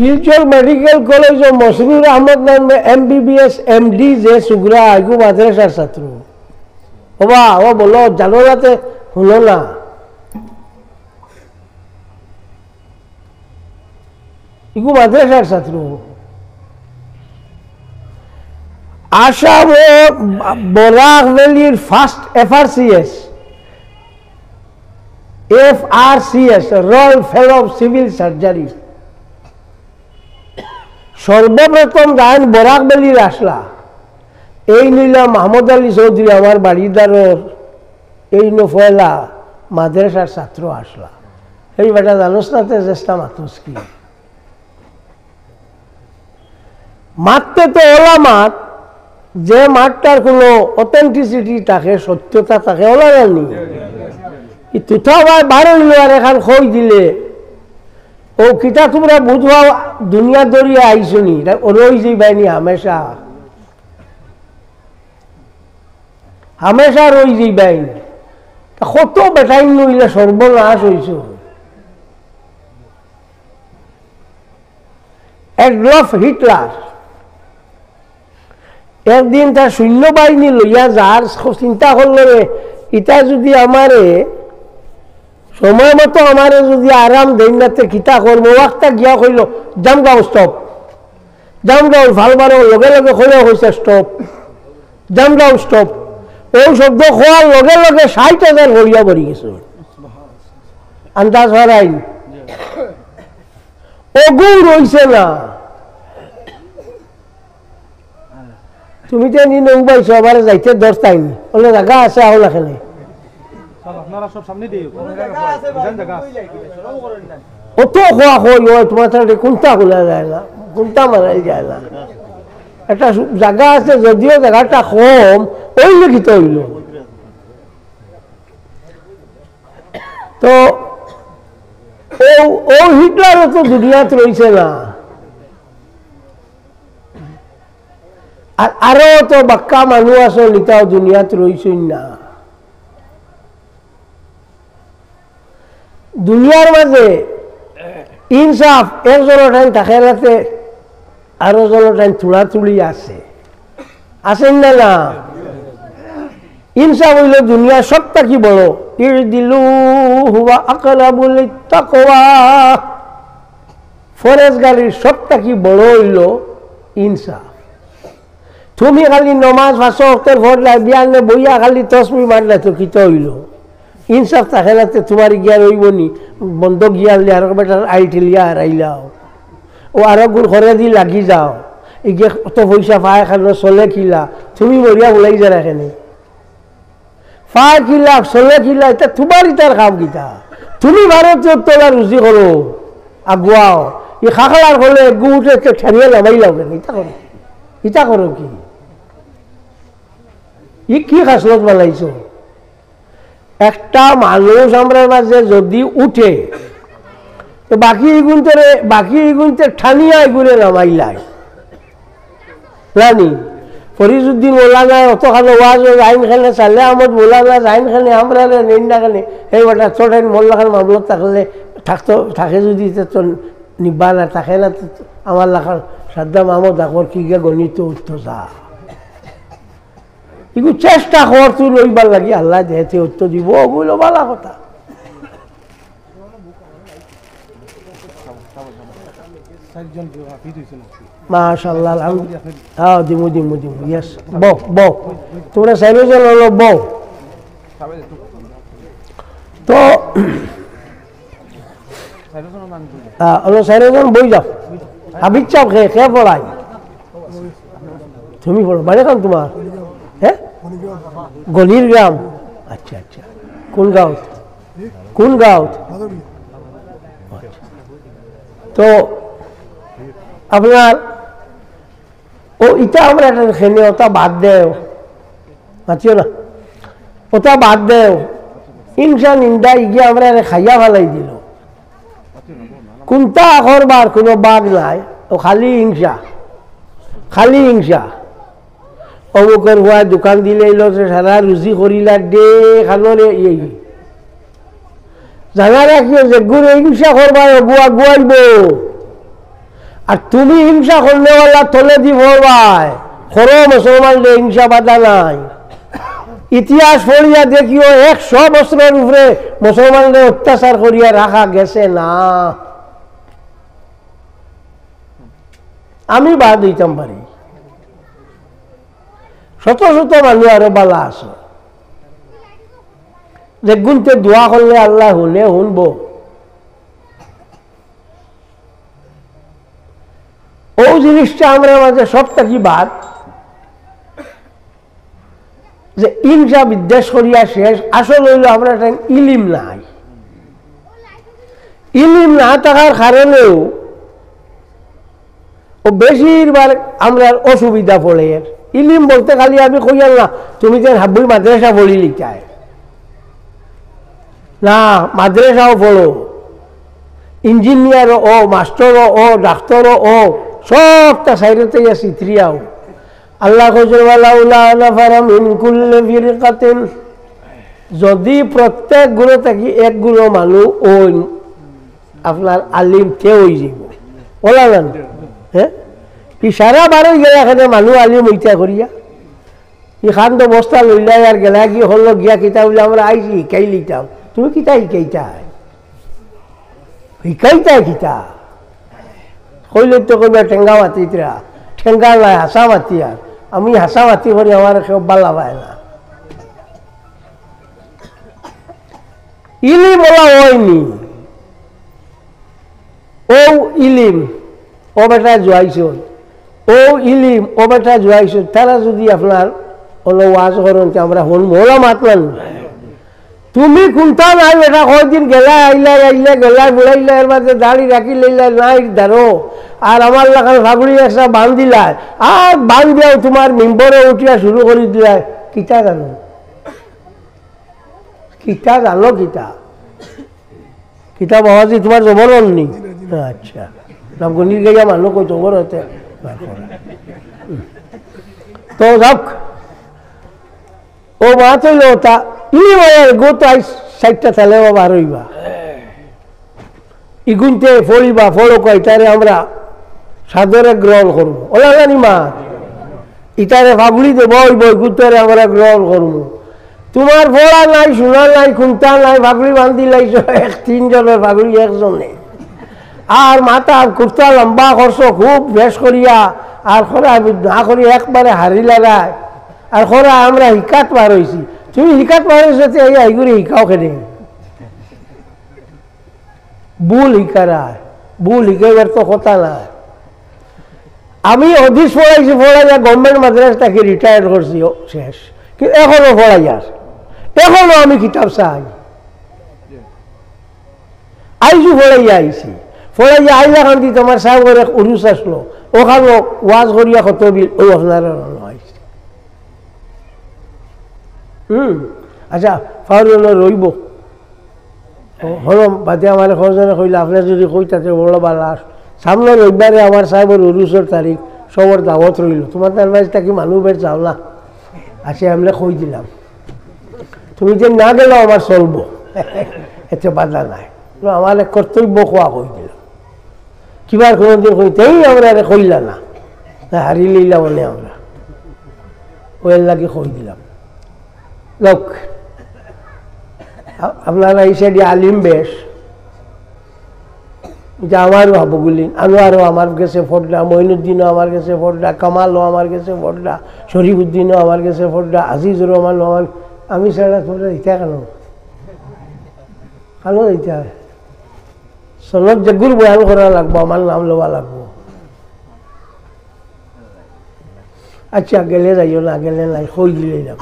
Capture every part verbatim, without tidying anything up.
শিলচর মেডিকেল কলেজো মসরুর আহমদ নামে MBBS, MD যে সুগরা, এগু মাদ্রাসার ছাত্র। ওবা, ও বলো, জানো না তে হুনো না। এগু মাদ্রাসার ছাত্র। আসামো বরাক ভ্যালির first FRCS, FRCS, royal fellow of civil surgery. সর্বপ্রথম যাইন বরাক ভ্যালির আসলা। এইন অইলা মাহমুদ আলী চৌধুরী, আমার বাড়িদারর, এইন পয়লা মাদ্রাসার ছাত্র আসলা। এই বেটা জানোস না তে চেষ্টা মাতস কি? মাততে তো ওলা মাত, যে মাতটার কোনো অথেন্টিসিটি থাকে, সত্যতা থাকে, ওলা জানি। ই তুথা ভাই বার অইলো আর এখান কই দিলে, ও কিতা তুমরা বুঝবা, দুনিয়া দরিয়া আইসনি, ও রই যাইবায়নি হামেশা। হামেশা রই যাইবায়নি। তা কত বেটাইন নইলে সর্বনাশ অইছে। অ্যাডলফ হিটলার একদিন তার সৈন্যবাহিনী লইয়া যার, চিন্তা করলো রে, ইতা যদি আমারে সময় মতো আমারে যদি আরাম দেইন না, তে কিতা করবো? ওয়াক্তা গিয়া কইলো, "জামগাঁও স্টপ।" জামগাঁও ফালবারও লগে লগে কইয়া কইছে, "স্টপ।" জামগাঁও স্টপ। ও শব্দ কওয়ার লগে লগে ষাইট হাজার গড়িয়া পড়ি গেছে। আন্দাজ হারাইন। অগু রইছে না। তুমি তো নি নৌ পাইছো, আবার যাইতে দশ টাইম। অনো জাগা আছে, আও না কেনে? স্যার, আপনারা সব সামনে দিয়ে। জায়গা আছে, জায়গা আছে। অত খোয়া খোয়া, ওই তোমার তাহলে কোনটা খোলা যায় না, কোনটা মারা যায় না। একটা সু-, জাগা আছে, যদিও জাগাটা কম, ওই লিখিত হইল। তো ও, ও হিটলারও তো দুনিয়াত রইছে না। আর আরো তো বাক্কা মানুষ আছে, ইতাও দুনিয়াত রইছইন না। দুনিয়ার মাঝে ইনসাফ একজনর ঠাইন থাকে না তে আরো জনর ঠাইন তুড়াতুড়ি আছে, আছে না? না, ইনসাফ হইল দুনিয়া সব থাকি বড়। ইদিলু হুয়া আকরাবু লিত্তাকওয়া। ফরেজগারির সব থাকি বড় হইল ইনসাফ। তুমি খালি নমাজ পাঁচ ওয়াক্তর পড়লায়, বিয়ানে বইয়া খালি তসবি মারলায়, তো কিতা হইল? ইনসাফ থাকে না, তে তোমার গিয়া রইব নি? বন্ধ গিয়া আনলে আর বেটার আইটিলিয়া আর আইলাও। ও আরো গুণ করে দি লাগি যাও। ইগে কত পয়সা পায়, খানো চলে কিলা? তুমি মরিয়া উলাই যারা এখানে। পায় কিলা, চলে কিলা, এটা তোমার ইতার কাম কিতা? তুমি ভারতীয় তোলা রুজি করো, আগুয়াও। ই খাখলার হলে গুটে কে ঠানিয়া লামাই লাও কেন? ইতা করো, ইতা করো কি? ই কি খাসলত বানাইছো? একটা মানুষ আমরার মাঝে যদি উঠে, তো বাকি ইগুনতে, বাকি ইগুনতে ঠানিয়া ইগুনে লামাইলায়। নানি, ফরিজউদ্দিন মৌলানা অতখানো ওয়াজ, আইন খানে সালে আহমদ মৌলানা, আইন খানে আমরা রে, নিন না খানে, এই বেটা, তোর আইন মোল্লা খান মামলত থাকলে, থাকতো, থাকে যদি, তে তো নিবা না, থাকে না, তে তো আমার লাখান সাদ্দাম আহমদ আকবর কি গিয়া গণিত উঠতো যা। কিন্তু চেষ্টা কর তুই লইবার লাগি, আল্লাহ যেহেতু উত্তর দিব, ওগুলো ভালা কথা। চারজন হাফিজ হইছে না? মাশাআল্লাহ, আলহামদুলিল্লাহ। হ্যাঁ, দিমু, দিমু, দিমু, yes। বও, বও। তোমরা চাইরো জন হলো, বও। তো, চাইরো জন মানুষ। হ্যাঁ, হলো চাইরো জন বই যাও। হাফিজ সাহেব খে, খে পড়ায়? তুমি পড়ো, বাড়ি কোন তোমার? হ্যাঁ? গণির গ্রাম। আচ্ছা, আচ্ছা। কোন গাঁও? কোন গাঁও? তো আপনার ও ইটা আমরা একটা খেনে ওটা বাদ দেও, মাতিও না, ওটা বাদ দেও। ইনসান ইন্দা ইগিয়ে আমরা এরে খাইয়া ফালাই দিল। কোনটা করবার কোনো বাগ নাই, ও খালি হিংসা, খালি হিংসা। অমুকর হুয়া দোকান দিলে এলো, সে সারা রুজি করিলা ডে খানো রে, ইয়ে, ইয়ে। জানা রাখিও যে গুরু হিংসা করবা, অগু আগুয়াইব। আর তুমি হিংসা করনেওয়ালা তলেদি পড়বায়, করো মুসলমানরে হিংসা, বাধা নাই। ইতিহাস পড়িয়া দেখিও, একশো বছরর উপরে মুসলমানরে অত্যাচার করিয়া রাখা গেছে না। আমি বাদ অইতাম পারি, শত শত মানুষ আরো বালা আছে, যেগুনতে দোয়া করলে আল্লায় হুনে, হুনবো। অউ জিনিসটা আমরার মাঝে সব থাকি বাদ, যে হিংসা বিদ্বেষ করিয়া শেষ। আসল অইলো আমরার ইলিম নাই। ইলিম না থাকার কারণেউ অউ বেশিরভাগ আমরার অসুবিধা পড়ের। ইলিম বলতে খালি আমি কইয়ার না, তুমি যেন হাব্বি মাদ্রাসা পড়িলিতায়। না, মাদ্রাসাও পড়ো, ইঞ্জিনিয়ারও অও, মাস্টরও অও, ডাক্তারও অও, সবটা সাইডে থাকি ছিতরিয়াও। আল্লায় কইছইন, "ওয়ালাউলা নাফারা মিন কুল্লি ফিরকাতিন", যদি প্রত্যেক গুরু থাকি এক গুরু মানুষ অইন, আপনার আলিম তে অইযিবো। অলা না নি? হ্যাঁ? ইশারা বারই গেলা কেনে মানুষ আলিম অইতা করিয়া। ইখান তো বস্তা লইলাই আর গেলা কি হলো গিয়া কিতা বলে আমরা আইছি হিকাইলিতাম। তুমি কিতা হিকাইতায়? হিকাইতায় কিতা? কইলে তো কইবা ঠেঙ্গা মাতিতরা। ঠেঙ্গা নাই, হাছা মাতিয়ার। আমি হাছা মাতি করি, আমারে কেউ বালা পায় না। ইলিম অলা অয়নি। অউ ইলিম, অউ বেটা জুয়াইছইন। অউ ইলিম, অউ বেটা জুয়াইছইন। তারা যদি আপনার অনো ওয়াজ করইন, তে আমরা হুনমু, অলা মাত না নি। তুমি কুন্তা নাই বেটা, কয়দিন গেলায়, আইলায়, আইলায়, গেলায়, বুড়াইলায়, এর মাঝে দাড়ি রাখিলাইলায়, নাই ধরো। আর আমার লাখান ফাগুড়ি একটা বান্ধিলায়, আর বান্ধিয়াও তুমার মিম্বরে উঠিয়া শুরু করি দিলায়। কিতা জানো? কিতা জানো কিতা? কিতা বাবাজি, তুমার জবর অর নি? আচ্ছা। নাম গণিত গাইয়া মানুষ কই জবর অইতে। তো যাউক। অউ মাত অইলো অতা, ই ভাইয়ার গো তো আইজ চাইরটা তালে বাবা রইবা। ইগুনতে পড়িবা, পড়উক্কা, ইতারে আমরা সাদরে গ্রহণ করমু। অলা না নি মা? ইতারে ফাগুড়ি দেবা অইবো, ইগুনতরে আমরা গ্রহণ করমু। তুমার পড়া নাই, শুনা নাই, কুন্তা নাই, ফাগুড়ি বান্ধিলাইছো এক তিনজনর ফাগুড়ি একজনে। আর মাথা কুর্তা লম্বা করছো খুব বেশ করিয়া, আর খরা না করি একবারে হারি লাগায়। আর খরা আমরা হিকাত বার অইছি। তুমি হিকাত বার অইছো, তে এই আইগুরে হিকাও কেনে? ভুল হিকারায়, ভুল হিকাইবার তো কথা না। আমি হদিস পড়াইছি, পড়াইয়া গভর্নমেন্ট মাদ্রাসা থাকি রিটায়ার করছি, ও শেষ। কিন্তু এখনো পড়াইয়ার, এখনো আমি কিতাব চাই। আইজও পড়াইয়া আইছি, পড়াইয়া আইলাকান্দিত আমার সাবর এক উরুস আছলো, অখানো ওয়াজ করিয়া খতম অইল, অউ আপনারার অনো আইছি। হুম, আচ্ছা, ফাউল অনো রইবো। ও, হলো, বাদে আমারে কয়জনে কইলা, "আপনে যুদি কইতা তে বড় বালা।" সামনে রবিবারে আমার সাবর উরুসর তারিখ, সবর দাওয়াত রইলো। তুমার তার বাড়ি থাকি মানুষ বের যাও না। আচ্ছা, আমরা কই দিলাম। তুমি যে না গেলেও আমার চলবো। এতে বাধা নাই। তো আমার এক কর্তব্য খোয়া কই দিলাম। কিবার কোনোদিন কইতেই আমরা আরে কইলা না। না, হারি লইলা মানে আমরা। ওই লাগি কই দিলাম। লোক, আ-, আপনারা এই সাইডে আলিম বেশ। যে আমারও হাবুগুলিন, আনোয়ারও আমার গেছে পড়রা, মঈনুদ্দিনও আমার গেছে পড়রা, কামালও আমার গেছে পড়রা, শরীফুদ্দিনও আমার গেছে পড়রা, আজিজুর রহমানও আমার, আমি ছাড়া তোমরা ইতা কেন? কেন ইতা? সনদ যেগুর বয়ান করা লাগবো, আমার নাম লওয়া লাগবো। আচ্ছা, গেলে যাইও না, গেলে নাই, কই দিলে যাও।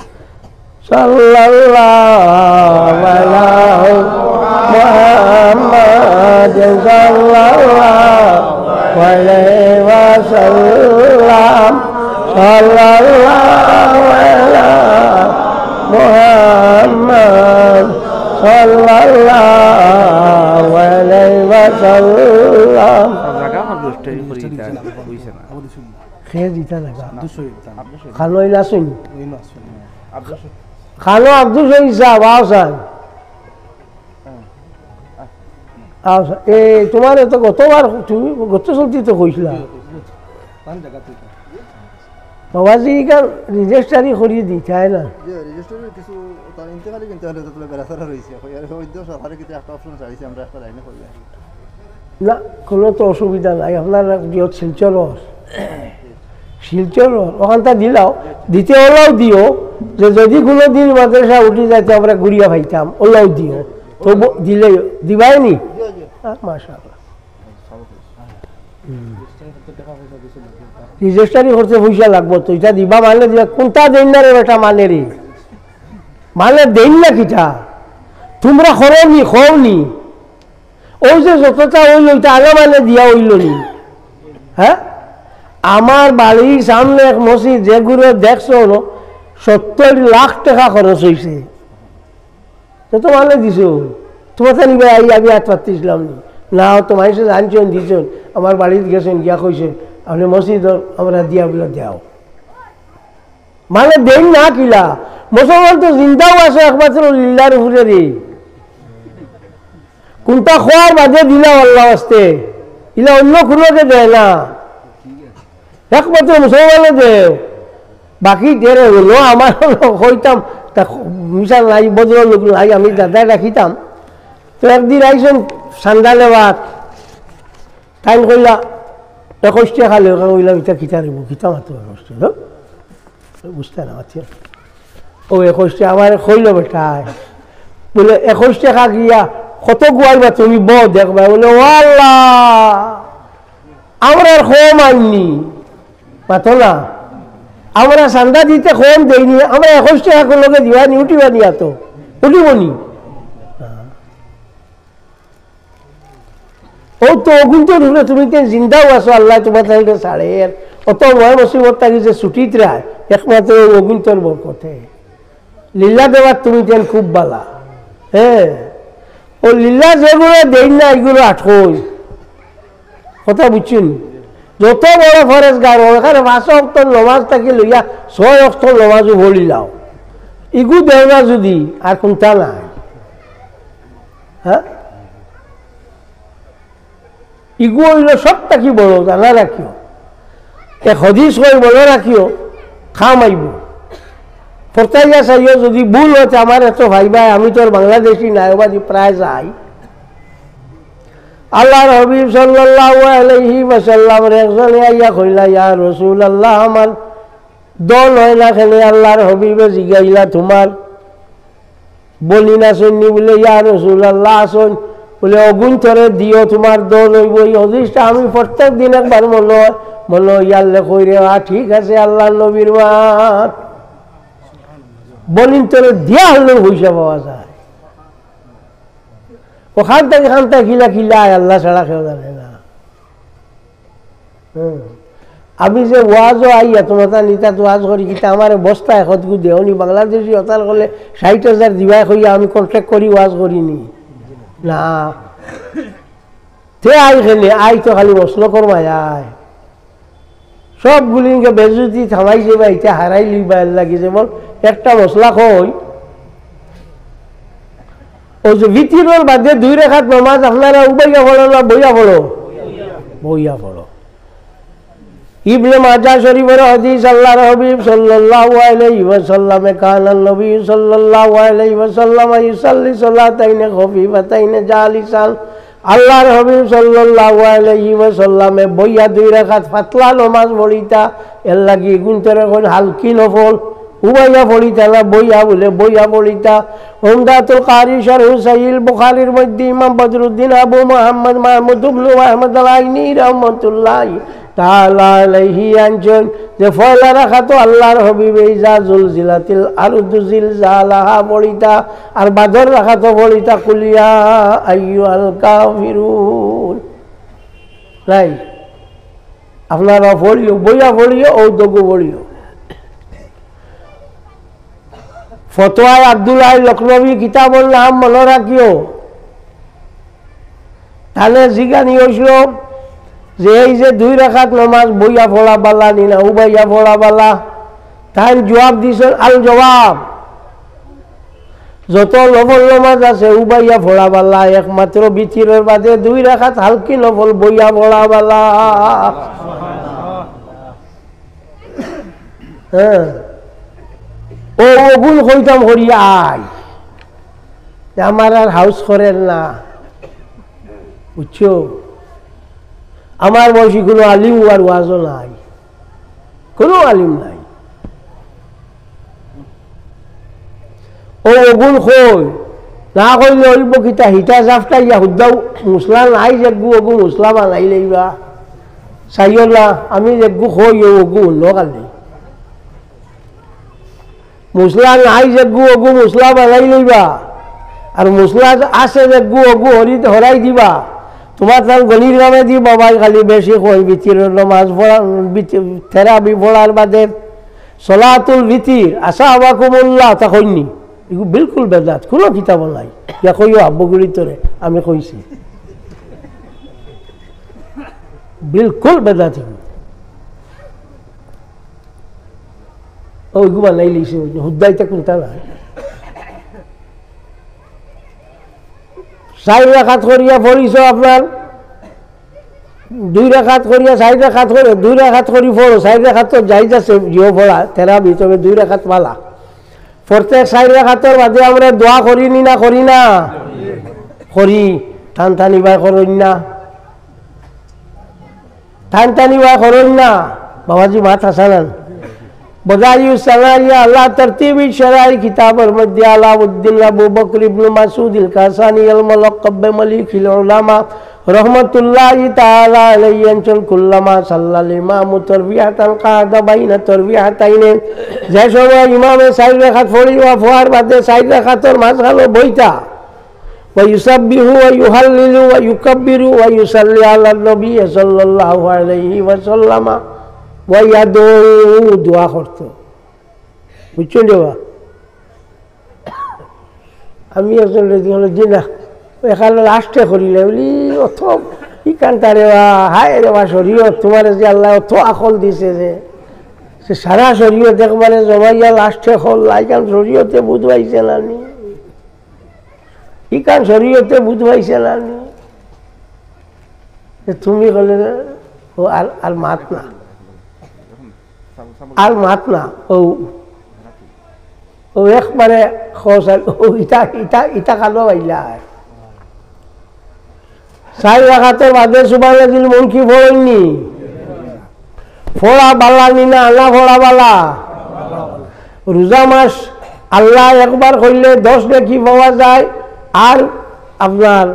সাল্লাল্লাহু আলা মুহাম্মাদ সাল্লাল্লাহু আলাইহি ওয়াসাল্লাম, সাল্লাল্লাহু আলা মুহাম্মাদ সাল্লাল্লাহু আলাইহি ওয়াসাল্লাম। জাগা আমার দুষ্টাই করি, এটা হইছে না। খেয়ে দিতা জাগা। আব্দুল শহীদ। খানো ইলা শুন। খানো আব্দুল শহীদ সাহেব, আও স্যার। আচ্ছা, এ, তোমার তো গতবার, তুমি গত চলতি তো কইছিলা। বাবাজি, ইখান রেজিস্টারি করি দিতায় না? জি, রেজিস্টারি কিছু তার ইন্তেকালি কিনতে হলে তো তুলে বেড়াছাড়া রয়েছে। ওই আর ওই দশ হাজারে কিছু একটা অপশন চাইছি আমরা একটা লাইনে করি আর কি। না, কোনো তো অসুবিধা নাই। আপনারা যে শিলচর, শিলচর ওখানটা দিলাও, দিতে ওলাও দিও, যে যদি কোনো দিন মাদ্রাসা উঠি যাইতে আমরা ঘুরিয়া পাইতাম, ওলাও দিও। তো ব-, দিলে দিবাই নি? জি, জি। আহ, মাশাআল্লাহ। হুম। রেজিস্টারি করতে পয়সা লাগবো তো, এটা দিবা মানে দিবা, কোনটা দেন না রে বেটা মানে রে? মানে দেন না কিটা? তোমরা করো নি, কও নি? ওই যে যতটা হইল, ওইটা আলো মানে দিয়া হইল নি? হ্যাঁ, আমার বাড়ির সামনে এক মসজিদ, যেগুলো দেখছো, সত্তর লাখ টাকা খরচ হইছে। তো তোমার দিছো, তোমার তো নিবে, আই আমি হাত পাততেছিলাম নি। না, তো মানুষে জানছেন, দিছেন, আমার বাড়িত গেছেন, গিয়া কইছেন, "আপনি মসজিদ আমরা দিয়া বলে দেও।" মানে দেন না কিলা? মুসলমান তো জিন্দাও আছে একমাত্র লিল্লার উপরে রে। কোনটা খোয়ার বাদে দিলা আল্লাহ আসতে, ইলা অন্য কোনোকে দেয় না। একমাত্র মুসলমানে দেয়। বাকি দের হলো আমার হলো কইতাম, তা মিশাল নাই, ভদ্রলোক নাই, আমি দাদায় রাখিতাম। তো একদিন আইসেন চান্দা নেবার, তাইন কইলা, "একুশ টাকা লেখা।" কইলাম, "ইটা কিতা রেবো, কিতা মাত্র একুশ টাকা?" বুঝতে না পারছি। ও একুশ টাকা আমার কইল বেটায়, বলে, "একুশ টাকা গিয়া কত গুয়াইবা তুমি, বউ দেখবা।" বলে, "ও আল্লাহ, আমরা আর কম আইনি, মাতো না, আমরা চান্দা দিতে কম দেইনি, আমরা একুশ টাকা কোনো লোকে দিবানি, উঠিবানি, এত উঠিবনি।" ও তো অগুন্তর উপরে তুমি তো জিন্দাও আছো, আল্লাহ তোমার তাইলে ছাড়ের। অত ভয় মুসিবত থাকি যে ছুটিত রায়, একমাত্র ওই অগুন্তর বরকতে। লিল্লা দেওয়ার তুমি তেন খুব বালা। হ্যাঁ, ও লিল্লা যেগুলো দেই না, এগুলো আটকই। কথা বুঝছেন? যত বড় ফরেজগার হোক, এখানে পাঁচ ওয়াক্ত নমাজ থাকি লইয়া ছয় ওয়াক্ত নমাজও বলিলাও, ইগু দেও না যদি, আর কোনটা নাই। হ্যাঁ, ইগু হইল সব থাকি বড়, জানা রাখিও। এক হাদিস কই, মনে রাখিও, কাম আইব। ফরতাইয়া চাইও, যদি ভুল হতে আমার এত ভাই ভাই, আমি তো আর বাংলাদেশি নাই, ওবাদি প্রায় যাই। আল্লাহর হাবিব সাল্লাল্লাহু আলাইহি ওয়াসাল্লামর একজনে আইয়া কইলা, "ইয়া রাসূলুল্লাহ, আমার দন হয় না কেনে?" আল্লাহর হাবিবে জিগাইলা, "তোমার বনিন আছইন নি?" বলে, "ইয়া রাসূলুল্লাহ, আছইন।" বলে, "অগুইন্তরে দিও, তোমার দন হইব।" এই হাদিসটা আমি প্রত্যেক দিন একবার মনে হয়, মনে হয়, ইয়াল্লে কই রে, আ, ঠিক আছে, আল্লাহর নবীর মাত। বনিন্তরে দিয়া হলেও পয়সা পাওয়া যায়। ওখান থেকে, খান থেকে কিলা কিলা আয়, আল্লাহ ছাড়া কেউ জানে না। হুম। আমি যে ওয়াজও আইয়া, তোমার তা নিতা তো ওয়াজ করি, কিন্তু আমার বস্তা একতগু দেওনি, বাংলাদেশি হতাল করলে ষাট হাজার দিবাই কইয়া আমি কন্ট্রাক্ট করি, ওয়াজ করিনি। না। তে আই কেনে, আই তো খালি মসলকর মায়ায়। সবগুলিনকে বেজুতি থামাই যাবা, ইটা হারাই লইবা, এর লাগি যেমন একটা মসলা কই, ওই যে ভিতরর বাদে দুই রাকাত নামাজ আপনারা উবাইয়া পড়ো না বইয়া পড়ো? বইয়া পড়ো। ইবনে মাজাহ শরীফর হাদিস, আল্লাহর হাবিব সাল্লাল্লাহু আলাইহি ওয়াসাল্লামে, কানান নবী সাল্লাল্লাহু আলাইহি ওয়াসাল্লাম ইউসাল্লি সালাতাইনে খফিফাতাইনে জালিসান। আল্লাহর হাবিব সাল্লাল্লাহু আলাইহি ওয়াসাল্লামে বইয়া দুই রাকাত পাতলা নমাজ পড়িতা, এর লাগি ইগুন্তরে কইন হালকি নফল। উবাইয়া পড়িতা না, বইয়া বলে, বইয়া পড়িতা। উমদাতুল কারি শারহু সহিহুল বুখারীর মধ্যে ইমাম বদরুদ্দিন আবু মুহাম্মদ মাহমুদ ইবনু আহমদ আল আইনি রহমতুল্লাহি তাআলা আলাইহি আনছইন যে পয়লা রাকাতো আল্লাহর হাবিবে ইজা জুলজিলাতিল আরদু জিলজালাহা পড়িতা, আর বাদর রাকাতো পড়িতা কুল ইয়া আইয়ুহাল কাফিরুন। নাই, আপনারা পড়িও, বইয়া পড়িও, ও দগু পড়িও। ফতোয়ায়ে আব্দুল হাই লখনবী কিতাবর নাম মনো রাখিও। তানে জিগানি অইছিল যে এই যে দুই রাকাত নামাজ বইয়া পড়া বালা নি না উবাইয়া পড়া বালা? তাইন জুয়াব দিছইন, আল জওয়াব, যত নফল নমাজ আছে উবাইয়া পড়া বালা, একমাত্র বিতিরর বাদে দুই রাকাত হালকি নফল বইয়া পড়া বালা। হ্যাঁ, ও অগুন কইতাম করি আই, যে আমার আর হাউস করের না, বুঝছো? আমার বয়সী কোনো আলিম আর ওয়াজও নাই, কোনো আলিম নাই। ও অগুন কই, না কইলে অইব কিতা? হিটা জাফটা ইয়া হুদ্দাও মুসলা নাই, যেগু অগু মুসলা বানাই লইবা। চাইও না, আমি যেগু কই ও অগু অন্য কালে। মুসলা নাই যেগু অগু মুসলা বানাই লইবা, আর মুসলা আছে যেগু অগু হরি হরাই দিবা। তোমার তার গলির গ্রামে দি বাবাই খালি বেশি কই, বিতির নমাজ পড়া, বিতি-, তেরাবি পড়ার বাদে সলাতুল বিতির, আশা আবাকুমুল্লাহ, তা কইনি। এগু বিলকুল বেদাত, কোনো কিতাবও নাই। ইয়া কইও আব্বু গুলি তোরে, আমি কইছি। বিলকুল বেদাত এগু। ওইগু বানাই লইছে, ওই হুদ্দাইতে কোনটা না। চাইর রাকাত করিয়া পড়িছো আপনার, দুই রাকাত করিয়া, চাইর রাকাত করে, দুই রাকাত করি পড়ো, চাইর রাকাত তো জায়েজ আছে, জিও পড়া, তেরাবি, তবে দুই রাকাত বালা। প্রত্যেক চাইর রাকাতর বাদে আমরা দোয়া করি নি না, করি না? করি। টান টানি বায় করইন না। টান টানি বায় করইন না। বাবাজি, মাত হাসানান। বদাইউ সানাইয়া আলা তরতিবি শরাই কিতাবর মধ্যে আলাউদ্দিন আবু বকর ইবনে মাসুদ ইল কাসানি আল মুলাক্কাব বে মালিকিল উলামা রহমতুল্লাহি তাআলা আলাইহি আনছন, কুল্লামা সাল্লাল ইমামু তারবিয়াতান কাদা বাইনা তারবিয়াতাইনে। যে সময় ইমামে চাইর রাকাত পড়ি ওয়া ফোয়ার বাদে চাইর রাকাতর মাঝখানো বইতা, ওয়া ইউসাব্বিহু ওয়া ইউহাল্লিলু ওয়া ইউকাব্বিরু ওয়া ইউসাল্লি আলান নবী সাল্লাল্লাহু আলাইহি ওয়াসাল্লাম ওয়া ইয়াদউ, দোয়া করতো। বুঝছইন রে বা? আমি একজন রেডি হলো, "জি না, এখানে লাস্টে করিলে।" বলি, "অত ইখান তারে বা, হায় রে বা, শরীয়ত তোমারে যে আল্লায় অত আকল দিছে যে, সে সারা শরীয়ত একবারে জমাইয়া লাস্টে করলা, ইখান শরীয়তে বুঝ পাইছে না নি?" ইখান শরীয়তে বুঝ পাইছে না নি? যে তুমি কইলে যে, ও আর, আর মাত না। আর মাত না। ও, ও একবারে খোঁজ আর, ও ইটা, ইটা, ইটা কালো বাইলা আর। চাইর রাকাতর বাদে সুবহানাজিল মুলকি পড়ইন নি? পড়া বালা নি না, না পড়া বালা? রোজা মাস আল্লায় একবার কইলে দশ নেকি পাওয়া যায়, আর আপনার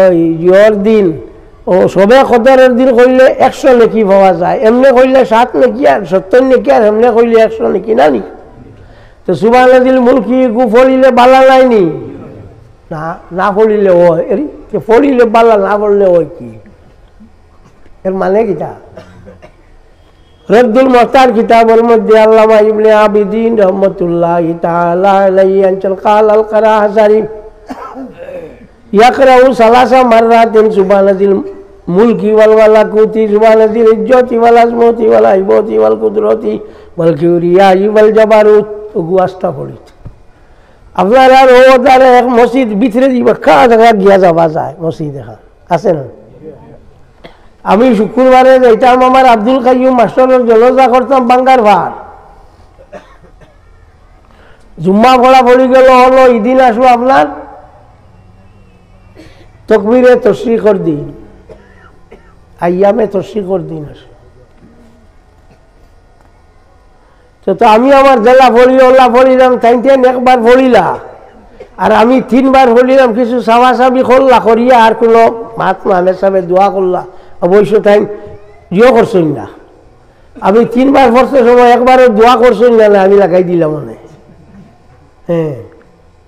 ওই ইয়র দিন, ও শবে কদরের দিন কইলে একশো নেকি পাওয়া যায়। এমনে কইলে সাত নেকি আর সত্তর নেকি, আর এমনে কইলে একশো নেকি, না নি? তো সুবহানাজিল মুলকি গু পড়িলে বালা নায় নি? না, না পড়িলে অয়। এরি, তে পড়িলে বালা, না পড়লে অয় কি? এর মানে কিতা? রদ্দুল মুখতার কিতাবর মধ্যে আল্লামা ইবনে আবিদিন রহমতুল্লাহি তাআলা আলাইহি আনছন, قال القراهزري يقرأ ثلاث مرات سبحان ذي الملك والملكوت، سبحان ذي العزة والعظمة والهيبة والقدرة والكبرياء والجبروت। অগু আস্তা পড়িত। আপনারা রোজার এক মসজিদ ভিতরে দিবা, কা জাগা গিয়া যাবা যায়, মসজিদ এখান আছে না? আমি শুক্রবারে যাইতাম, আমার আব্দুল কাইয়ুম মাস্টরর জনাজা করতাম বাঙ্গার ভার। জুম্মা পড়া পড়ি গেল, হলো ইদিন আসলো আপনার তকবিরে তশরিকর দিন, আইয়ামে তশরিকর দিন আসলো। তো, তো আমি আমার যেলা পড়ি, ওলা পড়িলাম, তাইন তাইন একবার পড়িলা। আর আমি তিনবার পড়িলাম, কিছু সাবাসাবি করলা, করিয়া আর কোনো মাত না, মেসাবে দোয়া করলা। অবশ্য তাইন ইয়ে করছইন না। আমি তিনবার পড়তে সময় একবারও দোয়া করছইন না, না, আমি লাগাই দিলাম মানে। হ্যাঁ,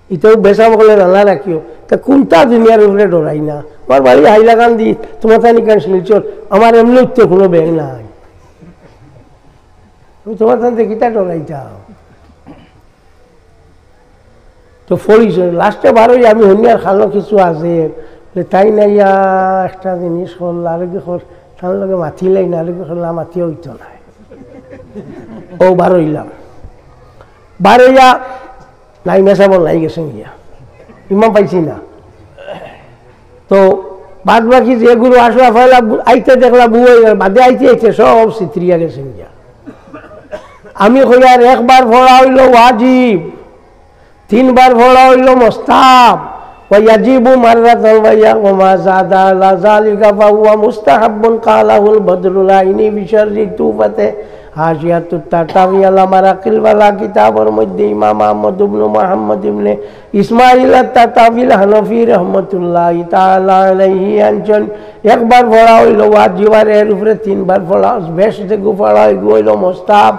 ইটাও বেসা বলে রান্না রাখিও। তা কোনটা দুনিয়ার উপরে ডরাই না? আমার বাড়ি হাইলাকান্দি, তোমার তানি কান শিলচর, আমার এমনি উত্তর কোনো ব্যাগ নাই। আমি তোমার তান দেখিতা ডরাইতাম। তো পড়িছ, লাস্টে বারোই আমি হনিয়ার খানো কিছু আছে, বলে, তাইন আইয়া একটা জিনিস করলা, আরো কি কর, তার লগে মাতিলাই না, আরো কি করলা, মাতিয়ে হইতো না। ও বারোইলাম। বারোইয়া নাই, মেসাবর নাই, গেছেন গিয়া। ইমাম পাইছি না। তো বাদ বাকি যেগুলো আসলা পয়লা বু-, আইতে দেখলা বউ অই গেল, বাদে আইতে আইতে সব ছিতরিয়া গেছেন গিয়া। আমি কইয়ার একবার পড়া অইলো ওয়াজিব, তিনবার পড়া অইলো মুস্তাহাব, ওয়া ইয়াজিবু মাররাতান ওয়া ইয়া-, ওয়া মা জাদা আলা যালিকা ফাহুয়া মুস্তাহাব্বুন, ক্বালাহুল বদরুল আইনি বিশারহি তুহফাতে, হাশিয়াতুত তাতাবি আলা মারাকিল ফালাহ কিতাবর মধ্যে ইমাম আহমদ ইবনে মুহাম্মদ ইবনে ইসমাইল আত-তাতাবিল হানাফি রহমতুল্লাহি তাআলা আলাইহি আনছইন, একবার পড়া অইলো ওয়াজিব, আর এর উপরে তিনবার পড়া, বেশ যেগু পড়া, এগু অইলো মুস্তাহাব।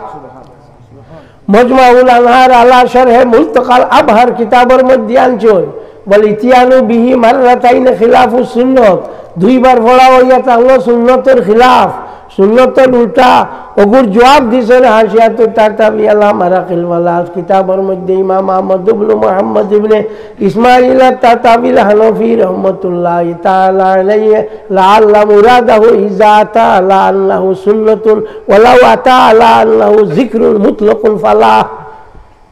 মজমাউল আনহার আলা শরহে মুলতাকাল আবহার কিতাবর মধ্যে আনছইন, ওয়াল ইতিয়ানু বিহি মাররাতাইন খিলাফু সুন্নত, দুইবার পড়া অইয়া থাকলো সুন্নতর খিলাফ, সুন্নতর উল্টা। অগুর জবাব দিছইন হাশিয়াতুত তাতাবি আলা মারাকিল ফালাহ কিতাবর মধ্যে ইমাম আহমদ ইবনে মুহাম্মদ ইবনে ইসমাইল আত-তাতাবিল হানাফি রহমতুল্লাহি তাআলা আলাইহি, লাআল্লা মুরাদাহু ইযা আতা আলা আন্নাহু সুন্নাতুন ওয়ালাউ আতা আলা আন্নাহু যিকরুন মুতলাকুন ফালাহ।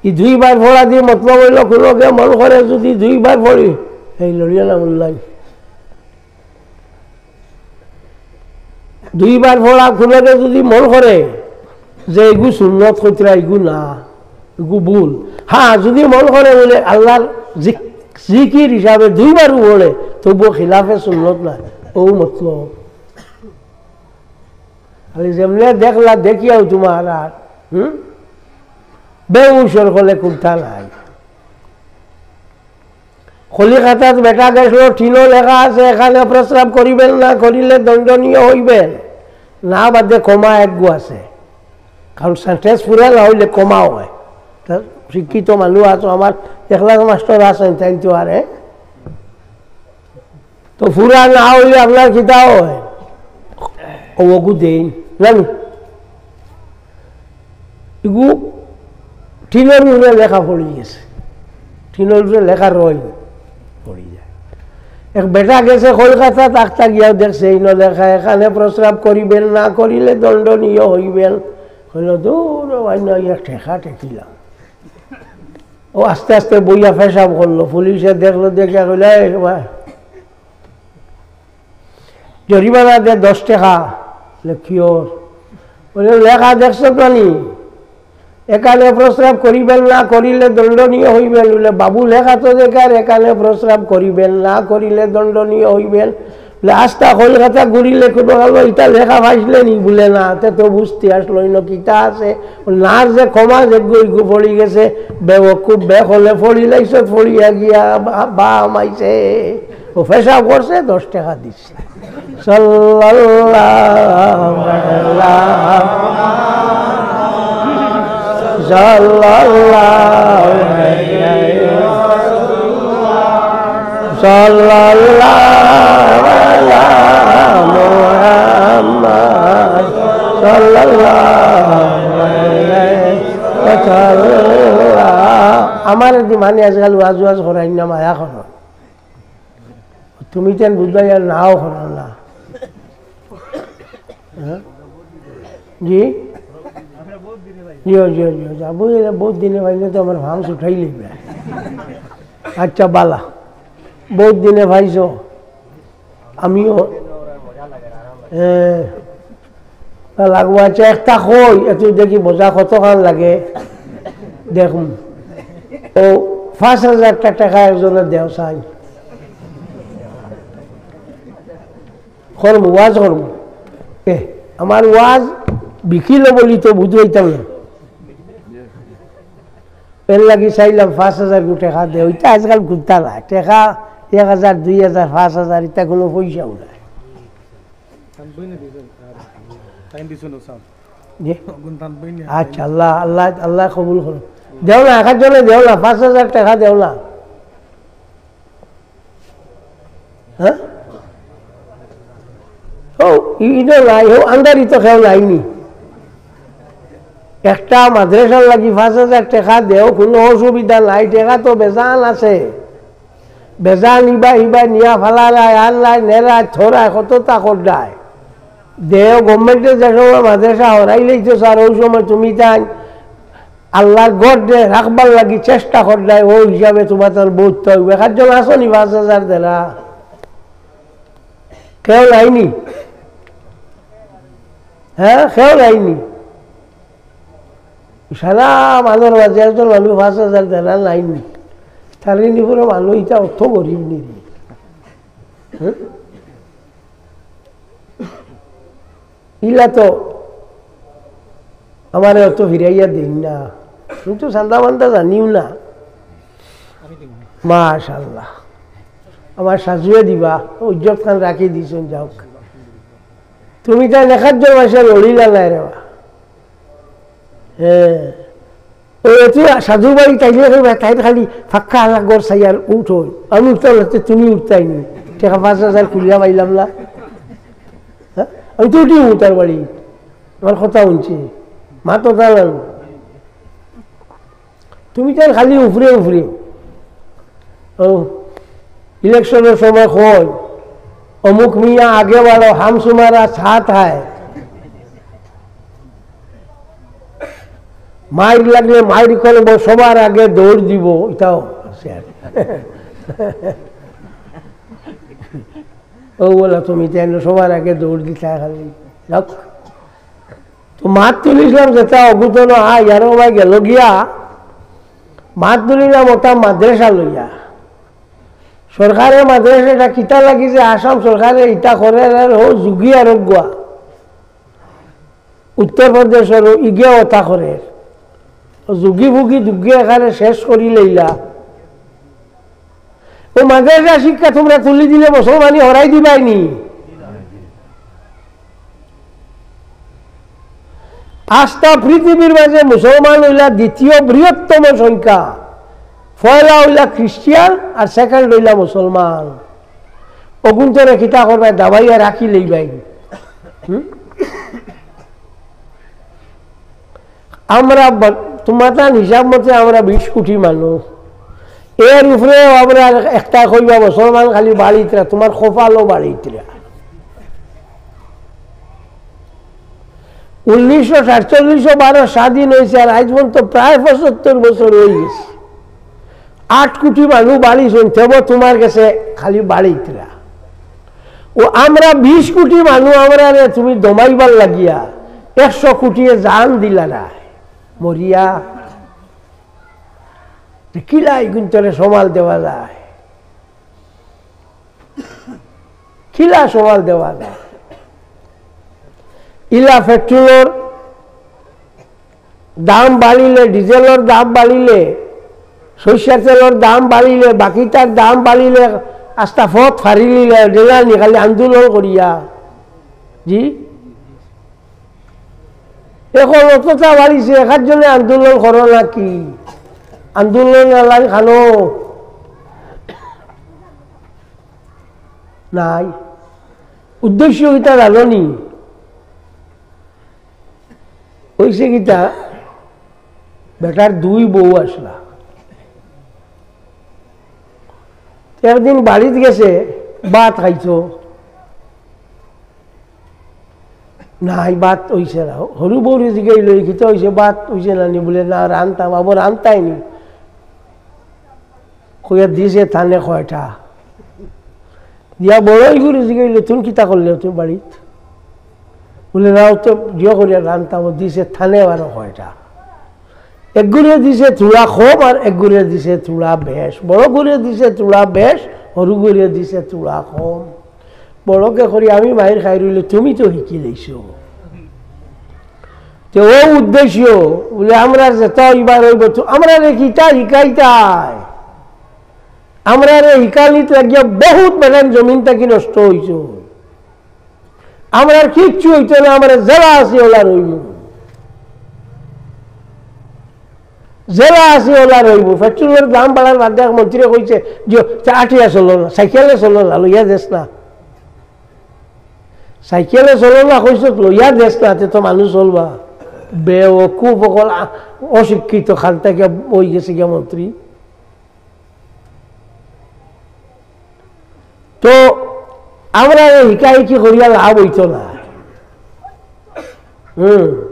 ই দুইবার পড়া দি মতলব অইলো, কুনুগে মন করে যুদি দুইবার পড়ি, এই লড়িয়া না বললাই। দুইবার পড়া কুনুগে যুদি মন করে যে এগু সুন্নত কইতরা, এগু না, এগু ভুল। হ্যাঁ, যুদি মন করে বুলে আল্লাহর জিক-, জিকির হিসাবে দুইবারও পড়ে, তবুও খিলাফে সুন্নত না, অউ মতলব। খালি যেমনে দেখলা দেখিয়াউ তুমার আর, হুম? বেহুশর কলে কুন্তা নাই। কলিকাতাত বেটা গেছলো, টিনো লেখা আছে, এখানে প্রস্রাব করিবেন, না করিলে দণ্ডনীয় হইবেন। না বাদে কমা একগু আছে, কারণ সেন্টেন্স পুরা না হইলে কমাও হয়। তা শিক্ষিত মানুষ আছো, আমার একলা মাস্টার আছেন, তাইন তো আরে তো পুরা না হইলে আপনার কিতা হয়? ও অগু দেইন, জানি। ইগু টিনর উপরে লেখা পড়ি গেছে, টিনর উপরে লেখা রয় পড়ি যায়। এক বেটা গেছে কলকাতা, তাকতা গিয়া দেখছে, ইনো লেখা, "এখানে প্রস্রাব করিবেন, না করিলে দণ্ডনীয় হইবেন।" কইল, "দূর, ভাই, না, ইয়া ঠেকা ঠেকিলাম।" ও আস্তে আস্তে বইয়া পেশাব করলো, পুলিশে দেখলো, দেখিয়া কইল, "এই ভাই, জরিমানা দে দশ টেকা।" বলে, "কিওর?" বলে, "লেখা দেখছো তো নি, এখানে প্রস্রাব করিবেন, না করিলে দণ্ডনীয় হইবেন।" বলে, "বাবু, লেখা তো দেখার, এখানে প্রস্রাব করিবেন, না করিলে দণ্ডনীয় হইবেন।" বলে, "আস্তা কলকাতা ঘুরিলে কোনো হলো ইটা লেখা পাইছিলে নি?" বলে, "না, তে তো বুঝতে আসলো ইনো কিতা আছে।" ও নার যে ক্ষমা যে গইগু পড়ি গেছে, বেওকুব বেকলে পড়ি লাইছে, পড়িয়া গিয়া বা-, বাম আইছে। ও পেশাব করছে, দশ টেকা দিছে। সাল্লাল্লাহু আলা, সাল্লাল্লাহু আলাইহি, সাল্লাল্লাহু আলা মুহাম্মদ, সাল্লাল্লাহু আলাইহি ওয়াসাল্লাম। আমার দি মানে আজকাল ওয়াজ ওয়াজ করাই না, মায়া করো। তুমি তেন বুঝবায় আর নাও করার না। হ্যাঁ? জি? জি, জি, জি, জি। আবু, এরা বহুত দিনে পাইলে তো আমার ফার্মস উঠাই লইবে। আচ্ছা, বালা। বহুত দিনে পাইছো। আমিও, হ্যাঁ। তা লাগবো। আচ্ছা, একটা কই, এত দেখি মজা কতখান লাগে। দেখুন। ও, পাঁচ হাজার টা-, টাকা একজনে দেও চাই। করমু, ওয়াজ করমু। এ, আমার ওয়াজ বিকিলো বলি তো বুঝাইতাম না। এর লাগি চাইলাম পাঁচ হাজার গু টেকা দে। ওইটা আজকাল ঘুরতা না। টেকা এক হাজার, দুই হাজার, পাঁচ হাজার, ইটা কোনো পয়সাও নাই। তান বইনে দিছেন, আর তাইন দিছেন ও সাব। জি? অগুন তান বইনে। আচ্ছা, আল্লাহ, আল্লাহ, আল্লাহ কবুল করো। দেও না, এক জনে দেও না, পাঁচ হাজার টেকা দেও না। হ্যাঁ? ও, ই-, ইনো নাই, ও আন্দারি তো কেউ নাইনি। একটা মাদ্রাসার লাগি পাঁচ হাজার টেকা দেও, কোনো অসুবিধা নাই, টেকা তো বেজান আছে। বেজান ইবা, ইবা নিয়া ফালারায়, আনরায়, নেরায়, থরায়, কততা কররায়। দেও, গভর্নমেন্টে যে সময় মাদ্রাসা হরাই লইতো স্যার, ওই সময় তুমি তাই আল্লাহর ঘররে রাখবার লাগি চেষ্টা কররায়, অউ হিসাবে তুমার তান বউত অইবো। একজন আছো নি পাঁচ হাজার দেরা? কেউ নাই নি? হ্যাঁ, কেউ নাই নি? সারা মাঝর মাঝে একজন মানুষ পাঁচ হাজার দেরা নাই নি? তার নি পুরা মানুষ ইতা অত গরিব নি রে? হ্যাঁ? ইলা তো আমারে অত ফিরাইয়া দেইন না, কিন্তু চান্দা মান্দা জানিও না। মাশাআল্লাহ, আমার সাজুয়ে দিবা, ইজ্জত খান রাখি দিছইন। যাউক, তুমি তাই দেখার জন্য মাসে লড়িলা নাই রে বা। হ্যাঁ, ওই তুই সাধু বাড়ি তাইলে কইবা, তাই খালি ফাক্কা আল্লাহ ঘর চাইয়ার উঠো। আমি উঠতাম না, তে তুমি উঠতায় নি। টেকা পাঁচ হাজার খুলিয়া পাইলাম না। হ্যাঁ? আমি তো উঠি উঠার বাড়ি। আমার কথা হুনছি। মা তো জানান। তুমি তাই খালি উপরে উপরে। ও, ইলেকশনের সময় কয়, "অমুক মিয়া আগে বাড়ো, হাম তুমারা সাথ হায়।" মাইর লাগলে মাইর করবো, সবার আগে দৌড় দিব, এটাও আছে আর। ও বলা, তুমি তাই না সবার আগে দৌড় দিতে খালি। যাউক। তো মাত তুলিছিলাম যেটা অগুতন, আ, ইয়ারও ভাই গেল গিয়া। মাত তুলিলাম ওটা মাদ্রাসা লইয়া। সরকারে মাদ্রাসাটা কিতা লাগি যে আসাম সরকারে ইটা করে আর ও যুগী আর অগুয়া। উত্তর প্রদেশর ইগিয়া ওটা করে। ও যুগী ভুগী দুগিয়া এখানে শেষ করি লইলা। ও মাদ্রাসা শিক্ষা তুমরা তুলি দিলে মুসলমানি হরাই দিবায় নি? আস্তা পৃথিবীর মাঝে মুসলমান অইলা দ্বিতীয় বৃহত্তম সংখ্যা। পয়লা অইলা খ্রিস্টিয়ান আর সেকেন্ড অইলা মুসলমান। অগুন্তরে কিতা করবায়, দাবাইয়া রাখি লইবায়। হুম? আমরা ব-, তুমার তান হিসাব মতে আমরা বিশ কোটি মানুষ, এর উপরেও আমরা একটা কইবা মুসলমান খালি বাড়িতরা, তুমার কপালও বাড়িতরা। উনিশশো সাতচল্লিশও ভারত স্বাধীন অইছে, আর আইজ পর্যন্ত প্রায় পঁচাত্তর বছর অই গেছে। আট কোটি মানুষ বাড়ি শুনতে হবো তুমার গেছে খালি বাড়িতরা। ও আমরা বিশ কোটি মানুষ, আমরারে তুমি দমাইবার লাগিয়া একশো কোটিয়ে জান দিলা না মরিয়া। তে কিলা ইগুন্তরে সমাল দেওয়া যায়? কিলা সমাল দেওয়া যায়? ইলা পেট্রোলর দাম বাড়িলে, ডিজেলর দাম বাড়িলে, সরিষার তেলর দাম বাড়িলে, বাকিটার দাম বাড়িলে, আস্তা পথ ফাড়িলিলে, ডেলা নি খালি আন্দোলন করিয়া। জি? এখন অতটা বাড়িছে, একার জন্য আন্দোলন করো নাকি? আন্দোলন আলান খানো নাই। উদ্দেশ্য কিতা জানো নি? অইছে কিতা, বেটার দুই বউ আসলা। একদিন বাড়িত গেছে, ভাত খাইছো? নাই, ভাত অইছে না। হরু বউরে জিগাইল, "কিতা অইছে, ভাত অইছে না নি?" বুলে, "না, রানতাম।" "আবো রানতায় নি?" কইয়া দিছে থানে কয়টা। দিয়া বড় ইগুরে জিগাইল, "তুমি কিতা করলে তুমি বাড়িত?" বুলে, "না, ও তো জিও করিয়া রানতাম, ও দিছে থানে বারো কয়টা।" একগুরে দিছে থুড়া কম আর একগুরে দিছে থুড়া বেশ। বড় গুরে দিছে থুড়া বেশ, হরু গুরে দিছে থুড়া কম। বড়কে করি আমি মাইর খাই রইলে তুমি তো হিকি লইছো। তে ও উদ্দেশ্য, বুলে, আমরা যেটা ইবার অইব, তো আমরা রে কিতা হিকাইতায়? আমরা রে হিকানিত লাগিয়া বহুত বেটাইন জমিন থাকি নষ্ট অইছে। আমরার কিচ্ছু অইতো না, আমরা যেলা আছি ওলা রইব, যেলা আছি ওলা রইব। পেট্রোলর দাম বাড়ার বাদে এক মন্ত্রীয়ে কইছে যে, "তে আটিয়া চলো না, সাইকেলে চলো না, লইয়া দেস না।" সাইকেলে চলো না কইছত, লইয়া দেস না, তে তো মানুষ চলবা। বেওকুফ অকল, আ-, অশিক্ষিত খান থাকি অই গেছে গিয়া মন্ত্রী। তো আমরা এই হিকাহিকি করিয়া লাভ অইতো না। হুম।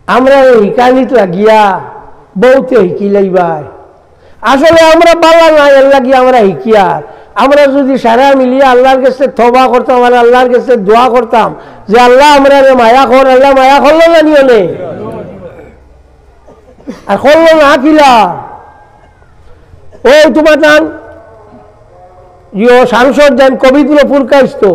আমরা এই হিকানিত লাগিয়া বউতে হিকিলাইবায়। আসলে আমরা বালা না, এর লাগি আমরা হিকিয়ার। আমরা যুদি সারা মিলিয়া আল্লার গেছে তওবা করতাম আর আল্লার গেছে দোয়া করতাম যে, "আল্লা, আমরারে মায়া কর", আল্লা মায়া করলো না নি অনে? আর করলো না কিলা? ওই তুমার নাম ইয়ো সাংসদ যেন কবিন্দ্রপুর কাইস্ত,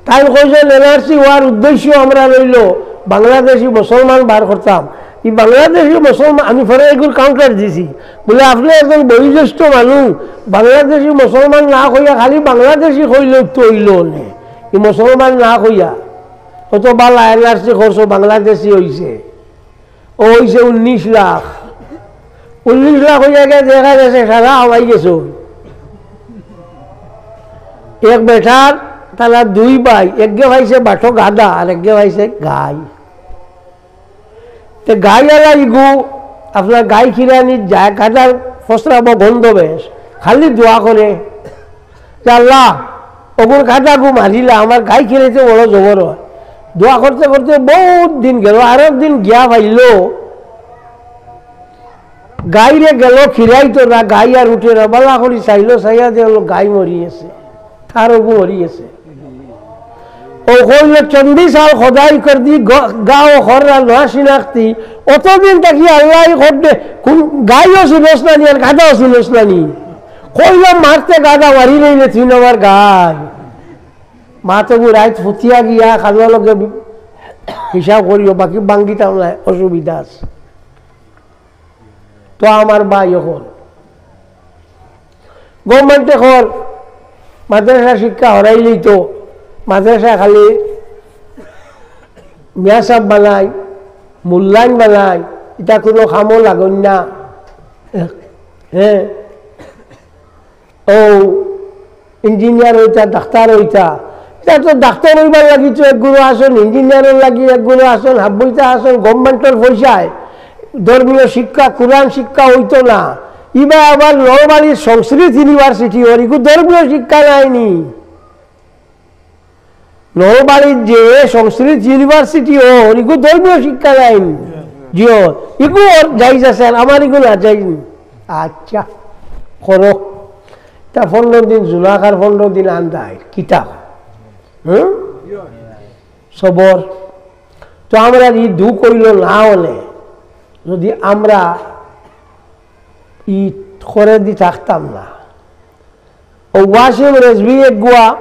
তাইন কইছইন, এনআরসি অওয়ার উদ্দেশ্য আমরা রইলো বাংলাদেশি মুসলমান বার করতাম। ই বাংলাদেশি মুসলমান, আমি পরে এগুর counter দিছি, বুলে, "আপনে একজন বয়োজ্যেষ্ঠ মানুষ, বাংলাদেশি মুসলমান না কইয়া খালি বাংলাদেশি কইলে তো অইলো অনে, ই মুসলমান না কইয়া।" অত বালা এনআরসি করছো, বাংলাদেশি অইছে। অইছে উনিশ লাখ। উনিশ লাখ অইয়া গিয়া দেখা গেছে সারা হামাই গেছে। এক বেটার তারা দুই ভাই, একগে পাইছে বাটো গাধা আর একগে পাইছে গাই। তে গাইআলা ইগু আপনার গাই খিরানিত যায়, গাধার ফসরাব গন্ধ বেশ, খালি দোয়া করে যে, "আল্লা, অগুর গাধাগু মারিলা, আমার গাই খিরাইতে বড় জবর অয়।" দোয়া করতে করতে বউত দিন গেল, আরক দিন গিয়া পাইলো, গাইরে গেল খিরাইতো না, গাই আর উঠে না, বালা করি চাইলো, চাইয়া দেখলো গাই মরি গেছে, তার অগু মরি গেছে। ও কইল, "চন্দি সাল খোদাই কর দি, গ-, গাও খররা না শিনাখতি।" অতদিন থাকি আল্লাহ খোদে, কোন গাইও চিনস না নি, আর গাধাও চিনস না নি। কইল, "মারতে গাধা মারি নেই রে, তুই আমার গাই।" মা তো রাইত ফুতিয়া গিয়া খাজনা লগে বি-, হিসাব করিও, বাকি বাঙ্গিতাম না, অসুবিধা আছে। তো আমার ভাই অখন গভর্নমেন্টে কর মাদ্রাসা শিক্ষা হরাইলেই তো মাদ্রাসা খালি মিয়াসাব বানাই, মুল্লাইন বানাই, ইটা কোনো কামো লাগইন না। হ্যাঁ, ও ইঞ্জিনিয়ার অইতা, ডাক্তার অইতা, ইটা তো ডাক্তার অইবার লাগি তো একগুলো আছইন, ইঞ্জিনিয়ারর লাগি একগুলো আছইন, হাব্বইতা আছইন গভর্নমেন্টর পয়সায়। ধর্মীয় শিক্ষা, কোরআন শিক্ষা অইতো না। ইবা আবার নলবাড়ির সংস্কৃত ইউনিভার্সিটি অর, ইগু ধর্মীয় শিক্ষা নাইনি। নলবাড়ির যে সংস্কৃত ইউনিভার্সিটি অর, ইগু ধর্মীয় শিক্ষা নাইনি। জিও, ইগু অর জায়েজ আছে, আর আমার ইগু না জায়েজ নি। আচ্ছা, করো। তা পনেরো দিন জুনাক আর পনেরো দিন আন্দাই, কিতা? হুম? সবর। তো আমরা ই দুঃখ অইল না অনে, যদি আমরা ই করে দি থাকতাম না। ও ওয়াসিম রেজভি এগুয়া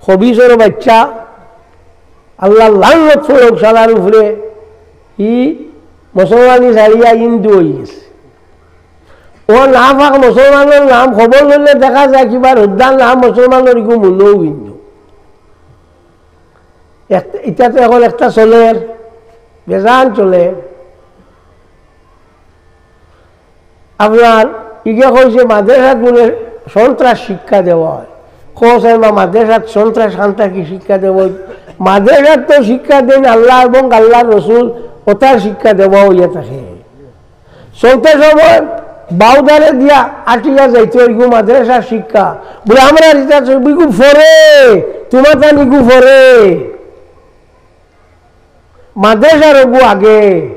খবিসর বাচ্চা, আল্লাহ লানত পড়ুক শালার উপরে, ই মুসলমানি ছাড়িয়া হিন্দু অই গেছে। ও নাপাক মুসলমানর নাম খবর লইলে দেখা যায় কিবা হুদ্দা নাম মুসলমানর ইগু মূলও হিন্দু। এক-, ইটা তো এখন একটা চলের, বেজান চলের। আপনার ইগে কইছে মাদ্রাসাত বুলে সন্ত্রাস শিক্ষা দেওয়া হয়। কও চাই মা, মাদ্রাসাত সন্ত্রাস কান্তা কি শিক্ষা দেওয়া হয়? মাদ্রাসাত তো শিক্ষা দেন আল্লাহ এবং আল্লাহর রসুল, ওটার শিক্ষা দেওয়া হইয়া থাকে। চলতে সময় বাউদারে দিয়া আটিয়া যাইতো, ইগু মাদ্রাসার শিক্ষা। বুলে, "আমরা ইটা তো ইগু পরে, তোমার তান ইগু পরে।" মাদ্রাসার অগু আগে।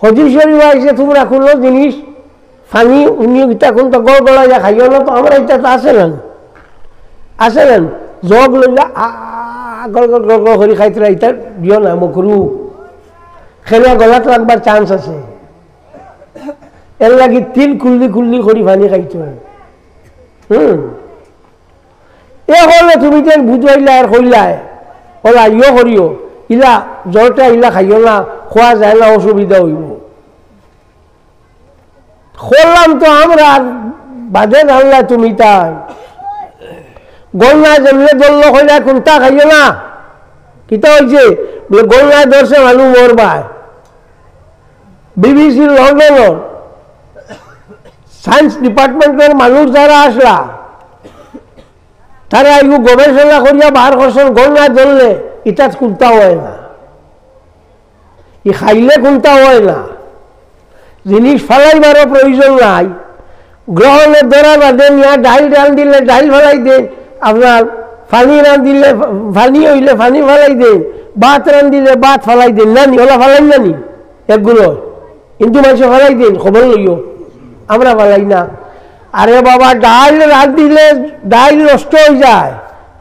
হাদিস শরীফ আইছে, "তোমরা কোনো জিনিস পানি উনি ইটা কোনটা গড়গড়াইয়া খাইও না।" তো আমরা ইটা তো আছে না, আছে না? জগ লইলা, আ, আ, আ, গড় গড় গড় গড় করি খাইতরা, ইটা দিও না, মকরু। খেলে গলাত লাগবার চান্স আছে। এর লাগি তিল কুল্লি কুল্লি করি পানি খাইতো। হুম। এ হলে তুমি যেন বুঝাইলা আর কইলায়, ওলা ইয়ো করিও, ইলা জলটা ইলা খাইও না, খোয়া যায় না, অসুবিধা হইব। করলাম তো আমরা, আর বাদে জানলা তুমি তাই। গন্যা যেমনে ধরলো কইলা, "কোনটা খাইও না।" কিতা হইছে? বলে, "গন্যা ধরছে মানুষ মরবায়।" বিবিসি লন্ডনর সায়েন্স ডিপার্টমেন্টর মানুষ যারা আসলা, তারা এগু গবেষণা করিয়া বার করছেন, গন্যা ধরলে ইটাত কুন্তা হয় না, ই খাইলে কুন্তা হয় না, জিনিস ফালাইবারও প্রয়োজন নাই। গ্রহণে ধরার বাদে নিয়া ডাইল রান্ধিলে ডাইল ফালাই দেন, আপনার পানি রান্ধিলে, পানি হইলে পানি ফালাই দেন, ভাত রান্ধিলে ভাত ফালাই দেইন না নি, ওলা ফালাই না নি, এগুলো কিন্তু মাইনষে ফালাই দেইন, খবর লইও, আমরা ফালাই না। আরে বাবা, ডাইল রান্ধিলে ডাইল নষ্ট অই যায়,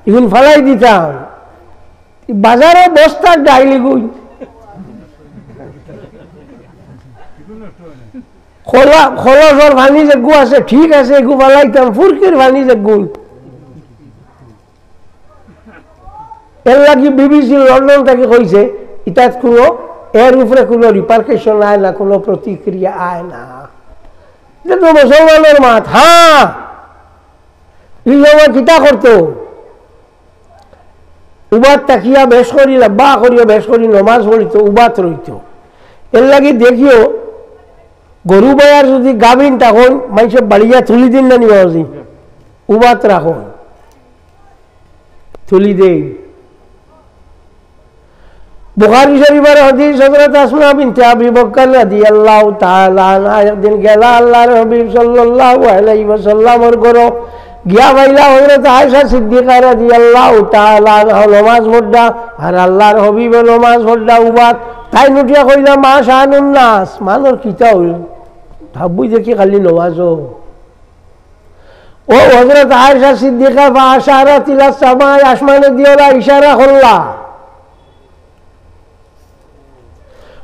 ইগুন ফালাই দিতাম। বাজারো বস্তার ডাইল ইগুন। খোলা, খলসর পানি যেগু আছে, ঠিক আছে, এগু ফালাইতাম, ফুরকির পানি যেগুন। এর লাগি বিবিসি লন্ডন থাকি কইছে, ইতাত কোনো, এর উপরে কোনো repercussion আয় না, কোনো প্রতিক্রিয়া আয় না। ইটা তো মুসলমানর মাত, হ্যাঁ। ই সময় কিতা করতো? উবাত থাকিয়া বেশ করি, লম্বা করিয়া বেশ করি নমাজ পড়িতো, উবাত রইতো। এর লাগি দেখিও, গরু বায়ার যদি গাভিন তখন মাইনষে বাড়িয়া তুলি দিন না নি বাবাজি, উবাত রাখো, তুলি দেই। বুখারী শরীফর হাদিস, হযরত আসমা বিনতে আবি বকর রাদিয়াল্লাহু তাআলা আনহা একদিন গেলা আল্লাহর হাবিব সাল্লাল্লাহু আলাইহি ওয়াসাল্লামর ঘরো, গিয়া পাইলা হযরত আয়েশা সিদ্দিকা রাদিয়াল্লাহু তাআলা আনহা নমাজ পড়রা, আর আল্লাহর হাবিবে নমাজ পড়রা উবাত। তাইন উঠিয়া কইলা, "মা শানুন নাস, মানষর কিতা অইল? হাব্বি দেখি খালি নমাজো।" ও হযরত আয়েশা সিদ্দিকা ফাআশারাত ইলা সামাই, আসমানে দিওলা ইশারা করলা।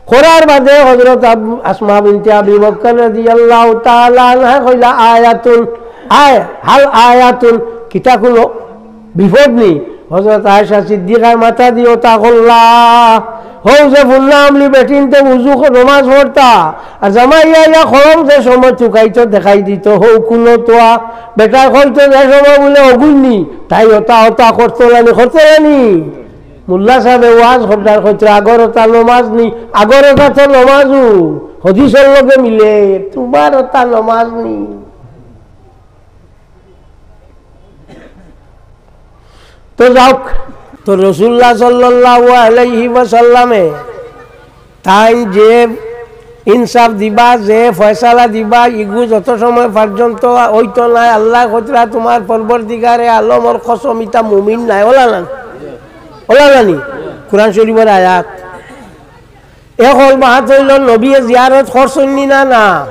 করার বাদে হযরত আব-, আসমা বিনতে আবি বকর রাদিয়াল্লাহু তাআলা আনহা কইলা, "আয়াতুন, আয়, হাল আয়াতুন, কিতা কুনু বিপদ নি?" হযরত আয়েশা সিদ্দিকায় মাথা দি অতা করলা। হউ যে ফুন্না আমলি বেটিন্তে উজু ক-, নমাজ পড়তা, আর জামাইয়ে আইয়া খরম যে সময় তুকাইতো দেখাই দিতো, হউ কুনু তোয়া, বেটায় কইতো যে সময় বুলে অগুইন নি, তাই অতা অতা করতো না নি, করতো না নি। মোল্লা সাবে ওয়াজ কররা, কইতরা, "আগর অতা নমাজ নি, আগর অতা তো নমাজউ, হাদিসর লগে মিলে, তুমার অতা নমাজ নি।" তো যাউক, তো রাসুলুল্লাহ সাল্লাল্লাহু আলাইহি ওয়াসাল্লামে তাইন যে ইনসাফ দিবা, যে ফয়সালা দিবা, ইগু যত সময় পর্যন্ত অইতো নায়, আল্লায় কইতরা, "তুমার পরবর্তীকারে আলমর কসম, ইতা মুমিন নায়।" অলা না? অলা না নি? কুরআন শরীফর আয়াত। এখন মাত অইলো, নবীয়ে জিয়ারত করছইন নি না? না।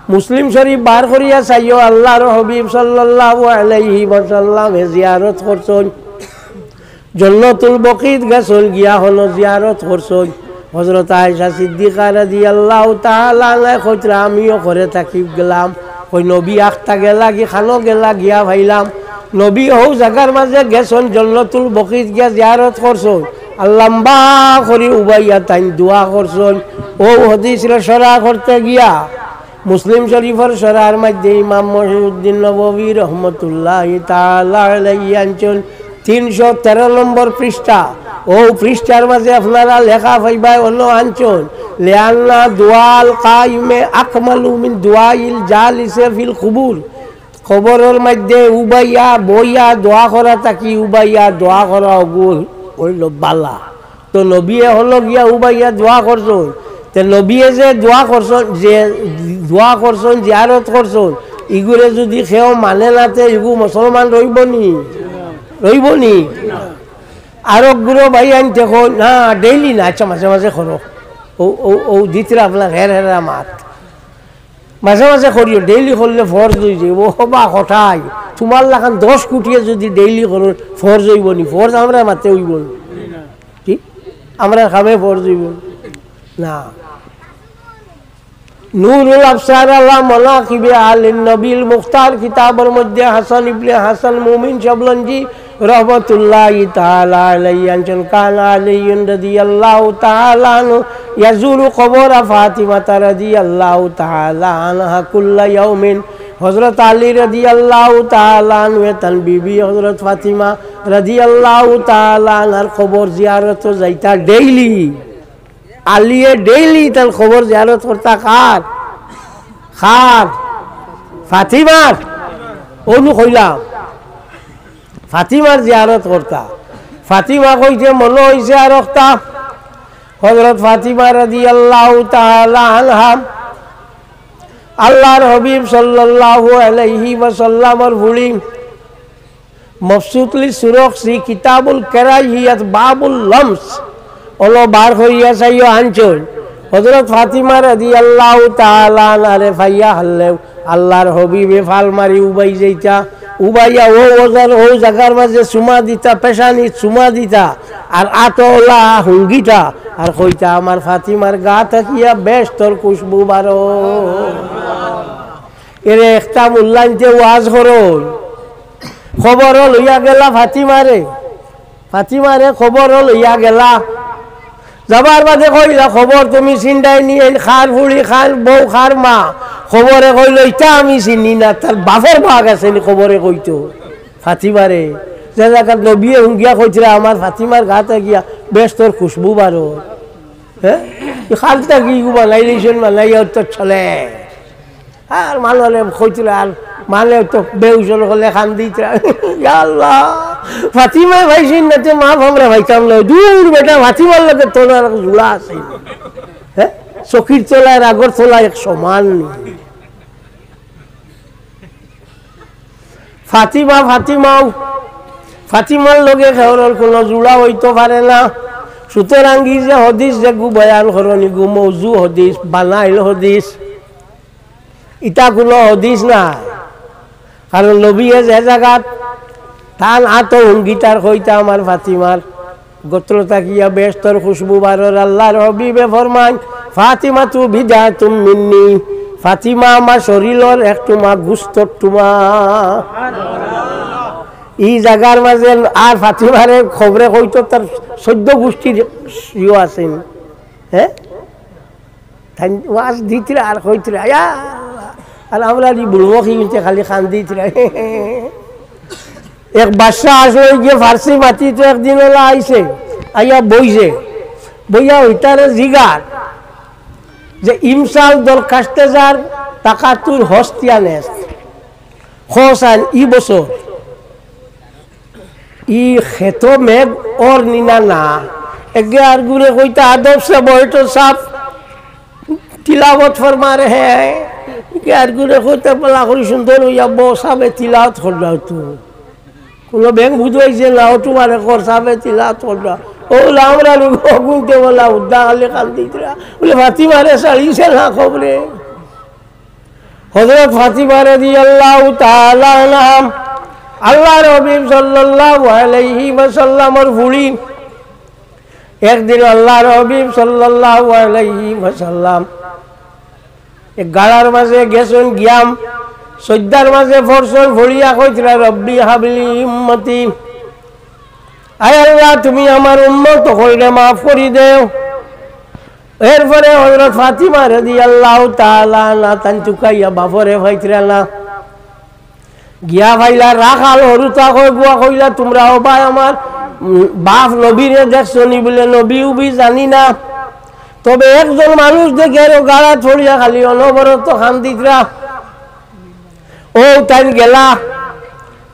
মুসলিম শরীফ বার করিয়া চাইও, আল্লাহর হাবিব সাল্লাল্লাহু আলাইহি ওয়াসাল্লামে জিয়ারত করছইন। জন্নতুল বকিত গেছইন, গিয়া হনো জিয়ারত করছইন। হযরত আয়েশা সিদ্দিকা রাদিয়াল্লাহু তাআলা আনহা কইতরা, "আমিও ঘরে থাকি গেলাম।" কই, "নবী আখতা গেলা গি, খানো গেলা, গিয়া পাইলাম।" নবী হউ জাগার মাঝে গেছইন, জন্নতুল বকিত গিয়া জিয়ারত করছইন। আর লম্বা করি উবাইয়া তাইন দোয়া করছইন। অউ হাদিসরে শরহ করতে গিয়া মুসলিম শরীফর শরহর মধ্যে ইমাম মহিউদ্দিন নববী রহমতুল্লাহি তাআলা আলাইহি আনছইন তিনশো তেরো নম্বর পৃষ্ঠা। অউ পৃষ্ঠার মাঝে আপনারা লেখা পাইবা, অনো আনছইন, "লিআন্না দুআল কাইমে আকমালু মিন দুআইল জালিসে ফিল কুবুর।" কবরর মধ্যে উবাইয়া, বইয়া দোয়া করা থাকি উবাইয়া দোয়া করা অগু অইলো বালা। তো নবীয়ে হনো গিয়া উবাইয়া দোয়া করছইন। তে নবীয়ে যে দোয়া করছইন, যে দোয়া করছইন, জিয়ারত করছইন, ইগুরে যুদি কেউ মানে না, তে ইগু মুসলমান রইবো নি? রইবো নি? আরক গুরু ভাইয়াইন্তে কইন, "না, daily না, আচ্ছা, মাঝে মাঝে করো।" অউ, অউ, অউ দিতরা আপনার হের হেরা মাত। মাঝে মাঝে করিও, daily করলে ফরজ অই যাইবো। ও বা কটাই, তুমার লাখান দশ কুটিয়ে যুদি daily করো, ফরজ অইবো নি? ফরজ আমরার মাতে অইবো নি? কি? আমরার কামে ফরজ অইবো নি? না। নুরুল আবসার আলা মানাকিবে আলিন নবীল মুখতার কিতাবর মধ্যে হাসান ইবনে হাসান মুমিন শবলঞ্জি রহমতুল্লাহি তাআলা আলাইহি আনছইন, "কানা আলিয়্যুন রাদিয়াল্লাহু তাআলা আনহু ইয়াজুরু কবরা ফাতিমাতা রাদিয়াল্লাহু তাআলা আনহা কুল্লা ইয়াউমিন।" হযরত আলী রাদিয়াল্লাহু তাআলা আনহু তান বিবি হযরত ফাতিমা রাদিয়াল্লাহু তাআলা আনহার কবর জিয়ারতো যাইতা daily। আলিয়ে daily তান কবর জিয়ারত করতা কার? কার? ফাতিমার। অনু কইলাম, ফাতিমার জিয়ারত করতা। ফাতিমা কইতে মনো অইছে আরকটা, হযরত ফাতিমা রাদিয়াল্লাহু তাআলা আনহা, আল্লাহর হাবিব সাল্লাল্লাহু আলাইহি ওয়াসাল্লামর ফুড়ি। মবসুতলি সুরখসি কিতাবুল কেরাইহিয়াত বাবুল লমস। অলো বার করিয়া চাইও আনছইন। হযরত ফাতিমা রাদিয়াল্লাহু তাআলা আনহারে পাইয়া হারলেউ আল্লাহর হাবিবে ফাল মারি উবাই যাইতা, উবাইয়া অউ অজার অউ জাগার মাঝে চুমা দিতা, পেশানিত চুমা দিতা, আর আতো অলা হুঙ্গিতা, আর কইতা, "আমার ফাতিমার গা থাকিয়া বেহেস্তর খুশবু বারো।" এরে একটা মুল্লাইন্তে ওয়াজ করইন, কবরো লইয়া গেলা ফাতিমারে, ফাতিমারে কবরো লইয়া গেলা। যাবার বাদে কইলা, "কবর তুমি চিনরায় নি, এইন কার ফুড়ি, কার বউ, কার মা?" কবরে কইলো, "ইতা আমি চিনি না।" তার বাপর ভাগ আছে নি কবরে কইতো ফাতিমারে? যে জাগাত নবিয়ে হুঙ্গিয়া কইতরা, "আমার ফাতিমার গা থাকিয়া বেহেস্তর খুশবু বারো।" হে, ই খালতা কি ইগু বানাইলিছইন, বানাইয়া তো চলে। আর মানলে কইতরা, আর মানে তো বেউসল করলে কান্দিতরা। ইয়া আল্লাহ, ফাতিমায় পাইছইন না তে মাফ আমরা পাইতাম না। দূর বেটা, ফাতিমার লগে তোর আর জুড়া আছে। হে, চকির তলায় রাগর তলায় এক সমান নি। ফাতিমা, ফাতিমাও, ফাতিমার লগে কেউরর কুনু জুড়া অইতো পারে না। সুতরাং ই যে হাদিস যেগু বয়ান করইন, ইগু মৌজু হাদিস, বানাইল হাদিস। ইতা কুনু হাদিস নায়। কারণ নবিয়ে যে জাগাত তান আতো হুঙ্গিতা আর কইতা আমার ফাতিমার গোত্র থাকিয়া বেহেস্তর খুশবু বারর, আল্লাহর হাবিবে ফরমাইন, "ফাতিমাতু বিদআতুম মিন্নি।" ফাতিমা আমার শরীলর এক টুমা, গুস্তর টুমা। ই জাগার মাঝে আর ফাতিমারে কবরে কইতো তার চৌদ্দ গুষ্টির ইয়ো আছইন। হে, তাইন ওয়াজ দিতরা আর কইতরা, "ইয়া আল্লাহ।" আর আমরা ই বুড়ো কি ইনতে খালি কান্দিতরা। এক বাদশা আসলো, গিয়া ফার্সি মাতিতো, একদিন অলা আইছে, আইয়া বইছে, বইয়া ইতারে জিগার যে ইমসাল দরখাস্তে যার তাকাতুর হস্তিয়া নেস। খোসান ই বছর ই খেতো মেঘ অর নি না না। এগে আর গুরে কইতা, "আদব সে বৈঠো সাব তিলাওত ফরমা রে হ্যায়।" এগে আর গুরে কইতা, "বালা করি সুন্দর অইয়া বও, সাবে তিলাওত কররা তো।" কুনু ব্যাঙ বুঝাইছে না, ও তুমারে কর, সাবে তিলাওত কররা। ও লা আমরা লোক গুনতে বলা উদ্দা খালি কান্দিতরা। বলে, "ফাতিমারে ছাড়িছে না কবরে।" হযরত ফাতিমা রাদিয়াল্লাহু তাআলা আনহা, আল্লাহর হাবিব সাল্লাল্লাহু আলাইহি ওয়াসাল্লামর ফুড়ি। একদিন আল্লাহর হাবিব সাল্লাল্লাহু আলাইহি ওয়াসাল্লাম এক গাড়ার মাঝে গেছইন, গিয়াম সইজদার মাঝে পড়ছইন, পড়িয়া কইতরা, "রব্বি হাবলি উম্মতি।" আয় আল্লাহ, তুমি আমার উম্মত অকলরে মাফ করি দেও। এরপরে হযরত ফাতিমা রাদিয়াল্লাহু তাআলা আনহা তান তুকাইয়া বাফরে পাইতরা না। গিয়া পাইলা রাখাল হুরুতা কয় গুয়া কইলা, "তুমরা ও ভাই আমার, উম, বাফ নবীরে দেখছো নি?" বুলে, "নবী উবি জানি না, তবে একজন মানুষ দেখি আরো গাড়াত পড়িয়া খালি অনবরত কান্দিতরা।" ও তাইন গেলা,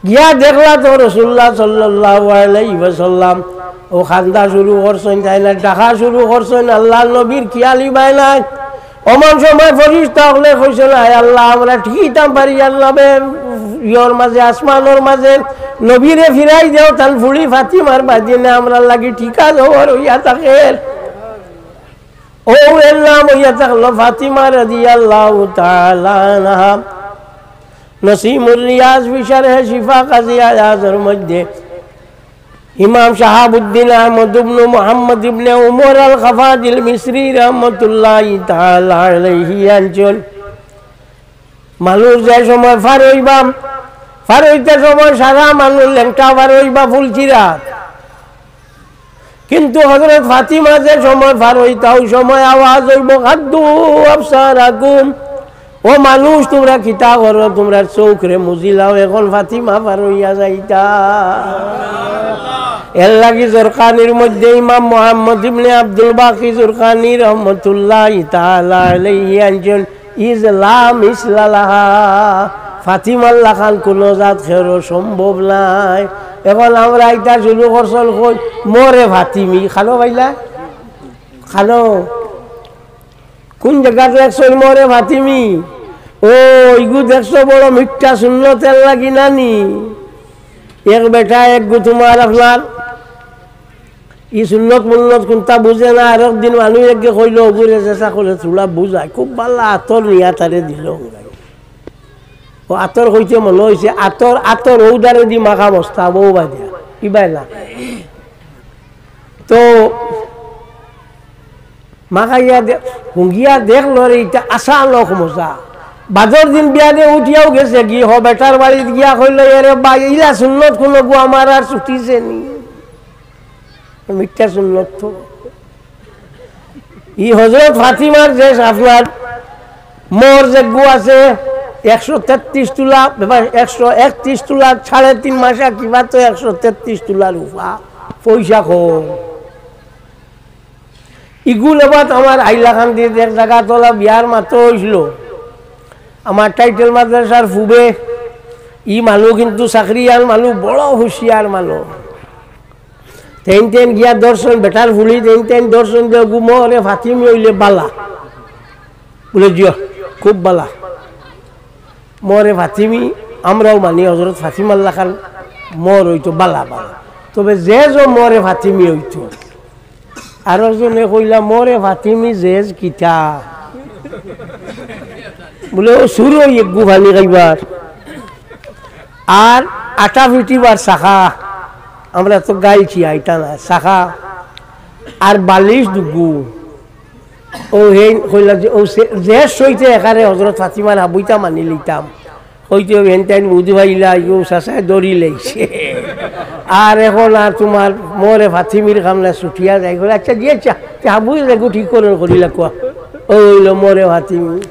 গিয়া দেখলা তো রাসূলুল্লাহ সাল্লাল্লাহু আলাইহি ওয়াসাল্লাম ও কান্দা শুরু করছইন, তাইন ডাকা শুরু করছইন, আল্লাহর নবীর খিয়াল ইবায় নাই। অমন সময় ফিরিস্তা অকলে কইছইন, "আয় আল্লাহ, আমরা টিকিতাম পারি, আল্লাহ বে, ইয়র মাঝে, আসমানর মাঝে নবীরে ফিরাই দেও, তান ফুড়ি ফাতিমার বাদিনে আমরার লাগি টিকা জবর অইয়া থাকের।" ও এর নাম অইয়া থাকলো ফাতিমা রাদিয়াল্লাহু তাআলা আনহা। নসিমুর রিয়াজ ফি শারহে শিফা কাজী আয়াজর মধ্যে ইমাম শাহাবুদ্দিন আহমদ ইবনে মুহাম্মদ ইবনে উমর আল খাফাজিল মিসরি রহমতুল্লাহি তাআলা আলাইহি আনছইন, মানুষ যে সময় পার অইবা, পার অইতে সময় সারা মানুষ লেংটা পার অইবা ফুলচিরা। কিন্তু হযরত ফাতিমা যে সময় পার অইতা, অউ সময় আওয়াজ অইবো, "গাদ্দু আবসারাকুম।" ও মানুষ, তুমরা কিতা করো? তুমরার চউখরে মুজিলাও, এখন ফাতিমা পার অইয়া যাইতা। এর লাগি জরকানির মধ্যে ইমাম মুহাম্মদ ইবনে আব্দুল বাকি জরকানি রহমতুল্লাহি তাআলা আলাইহি আনছইন, "ইজ লা মিসলা লাহা।" ফাতিমার লাখান কুনু জাত কেউরর সম্ভব নাই। এখন আমরা ইতা শুরু করছইন কই, "মরে ফাতিমি।" খানো পাইলা? খানো? কুন জাগাত লেখছইন মরে ফাতিমি? ও, ইগু দেখছো বড় মিথ্যা সুন্নতর লাগি নানি? এক বেটা, এক গু তুমার আপনার ই সুন্নত মুন্নত কুনতা বুঝে না। আরক দিন মানুষ এগু কইলো, "ওগুরে যেছা করে থুড়া বুঝায়, খুব ভালা আতর নিয়া তারে দিল।" ও আতর কইতে মনো অইছে, আতর, আতর ঔদারে দি মাখা মস্তা, বউ বাদিয়া, ইবায় না। তো মাখাইয়া দে-, হুঙ্গিয়া দেখলো রে, ইটা আচানক মজা। বাদর দিন বিয়ানে উঠিয়াও গেছে গি, হ বেটার বাড়িত গিয়া কইলো, "এরে ভাই, ইলা সুন্নত কুনগু আমার আর ছুটিছে নি?" মিথ্যা সুন্নত তো। ই হজরত ফাতিমার যে আপনার মোহর যেগু আছে একশো তেত্রিশ তুলা, একশো একত্রিশ তুলা, সাড়ে তিন মাসা কিবা তো একশো তেত্রিশ তুলা রুফা, পয়সা কম। ইগু লেবাত আমার হাইলাকান্দিত এক জাগাত অলা বিয়ার মাতো অইছিল। আমার টাইটেল মাদ্রাসার ফুবে ই মানুষ কিন্তু চাকরিয়ান মানুষ, বড় হুঁশিয়ার মানুষ। তেইন তেইন গিয়া দর্শন, বেটার ফুলি তেইন তেইন দর্শন দে, "ওগু মোহরে ফাতিমি অইলে বালা।" বুলে, "জিও, খুব বালা।" মোহরে ফাতিমি, আমরাও মানি হজরত ফাতিমার লাখান মোহর অইতো বালা বালা। তবে জেজও মোহরে ফাতিমি অইতো। আরক জনে কইলা, "মোহরে ফাতিমি জেজ কিতা?" বুলে, "ও সুর অই এগু পানি খাইবার।" আর আটা ফিটিবার চাকা, আমরা তো গাইছি আইতা না, চাকা আর বালিশ দুগু। ও হেইন কইলা যে, ও সে-, যে সইতে একারে হজরত ফাতিমার হাবুইতা মানি লইতাম। কইতে হবে, হেন তাইন বুঝি পাইলা, ইগু চাচায় দড়ি লইছে। আর এখন আর তোমার মোহরে ফাতিমির কামনা ছুটিয়া যায়। কইলা, "আচ্ছা, জি আচ্ছা, তে হাবুই রেগু ঠিক করেন করিলা কোয়া।" ও অইলো মোহরে ফাতিমি।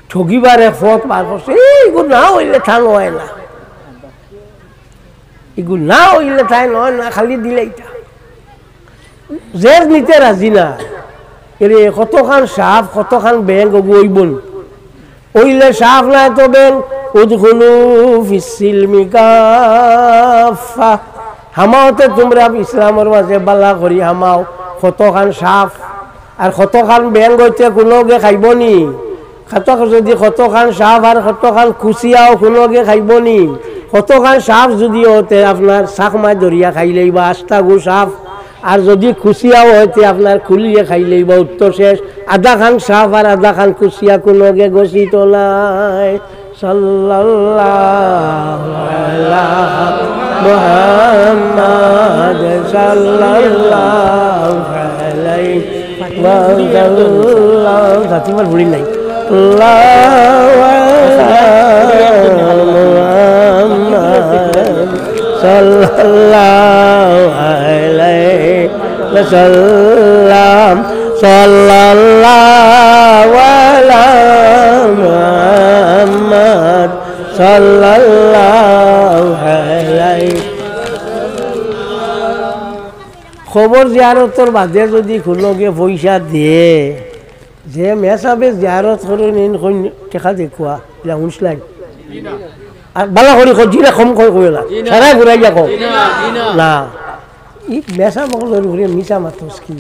ঠগিবার এক পথ বার করছে, "এই, ইগু না অইলে তা নয় না। ইগু না অইলে তাই নয় না, খালি দিলে ইটা।" জেজ নিতে রাজি না। এরে, কতখান সাফ, কতখান ব্যাংক ওগু অইবো নি। অইলে সাফ না তো ব্যাংক, "উদখুলু ফিস সিলমি কাফফা।" হামাওতে তোমরা ইসলামর মাঝে বালা করি হামাও, কতখান সাফ। আর কতখান ব্যাংক অইতে কুনু গে খাইবো নি। কত যদি কতখান সাফ আর কতখান কুচিয়াও কুনু গে খাইবো নি। কতখান সাফ যদি অইতে আপনার চাকমায় ধরিয়া খাইলেই বা আস্তা গু সাফ, আর যদি কুচিয়াও অইতে আপনার খুলিয়ে খাইলেই বা উত্তর শেষ। আধাখান সাফ আর আধাখান কুচিয়া কুনু গে গছিত নায়। সাল্লাল্লাহু আলা মুহাম্মাদ সাল্লাল্লাহু আলাইহি ওয়া সাল্লাম। ফাতিমার ভুলি নাই। আল্লাহু আলা মুহাম্মাদ সাল্লাল্লাহু আলাইহি ওয়া সাল্লাম। সাল্লাল্লাহু আলা মুহাম্মাদ সাল্লাল্লাহু আলাইহি। কবর জিয়ারতর বাদে যদি কুনু গে পয়সা দে, যে মেসাবে জিয়ারত করে নিন, কইন টেকা দেখুয়া, ইলা হুনছলাইন। আর বালা করি কও, জিরা কম কই কইও না। সারা ঘুরাইয়া কও। না। ই মেসাব অকলর উপরে মিছা মাতস কি?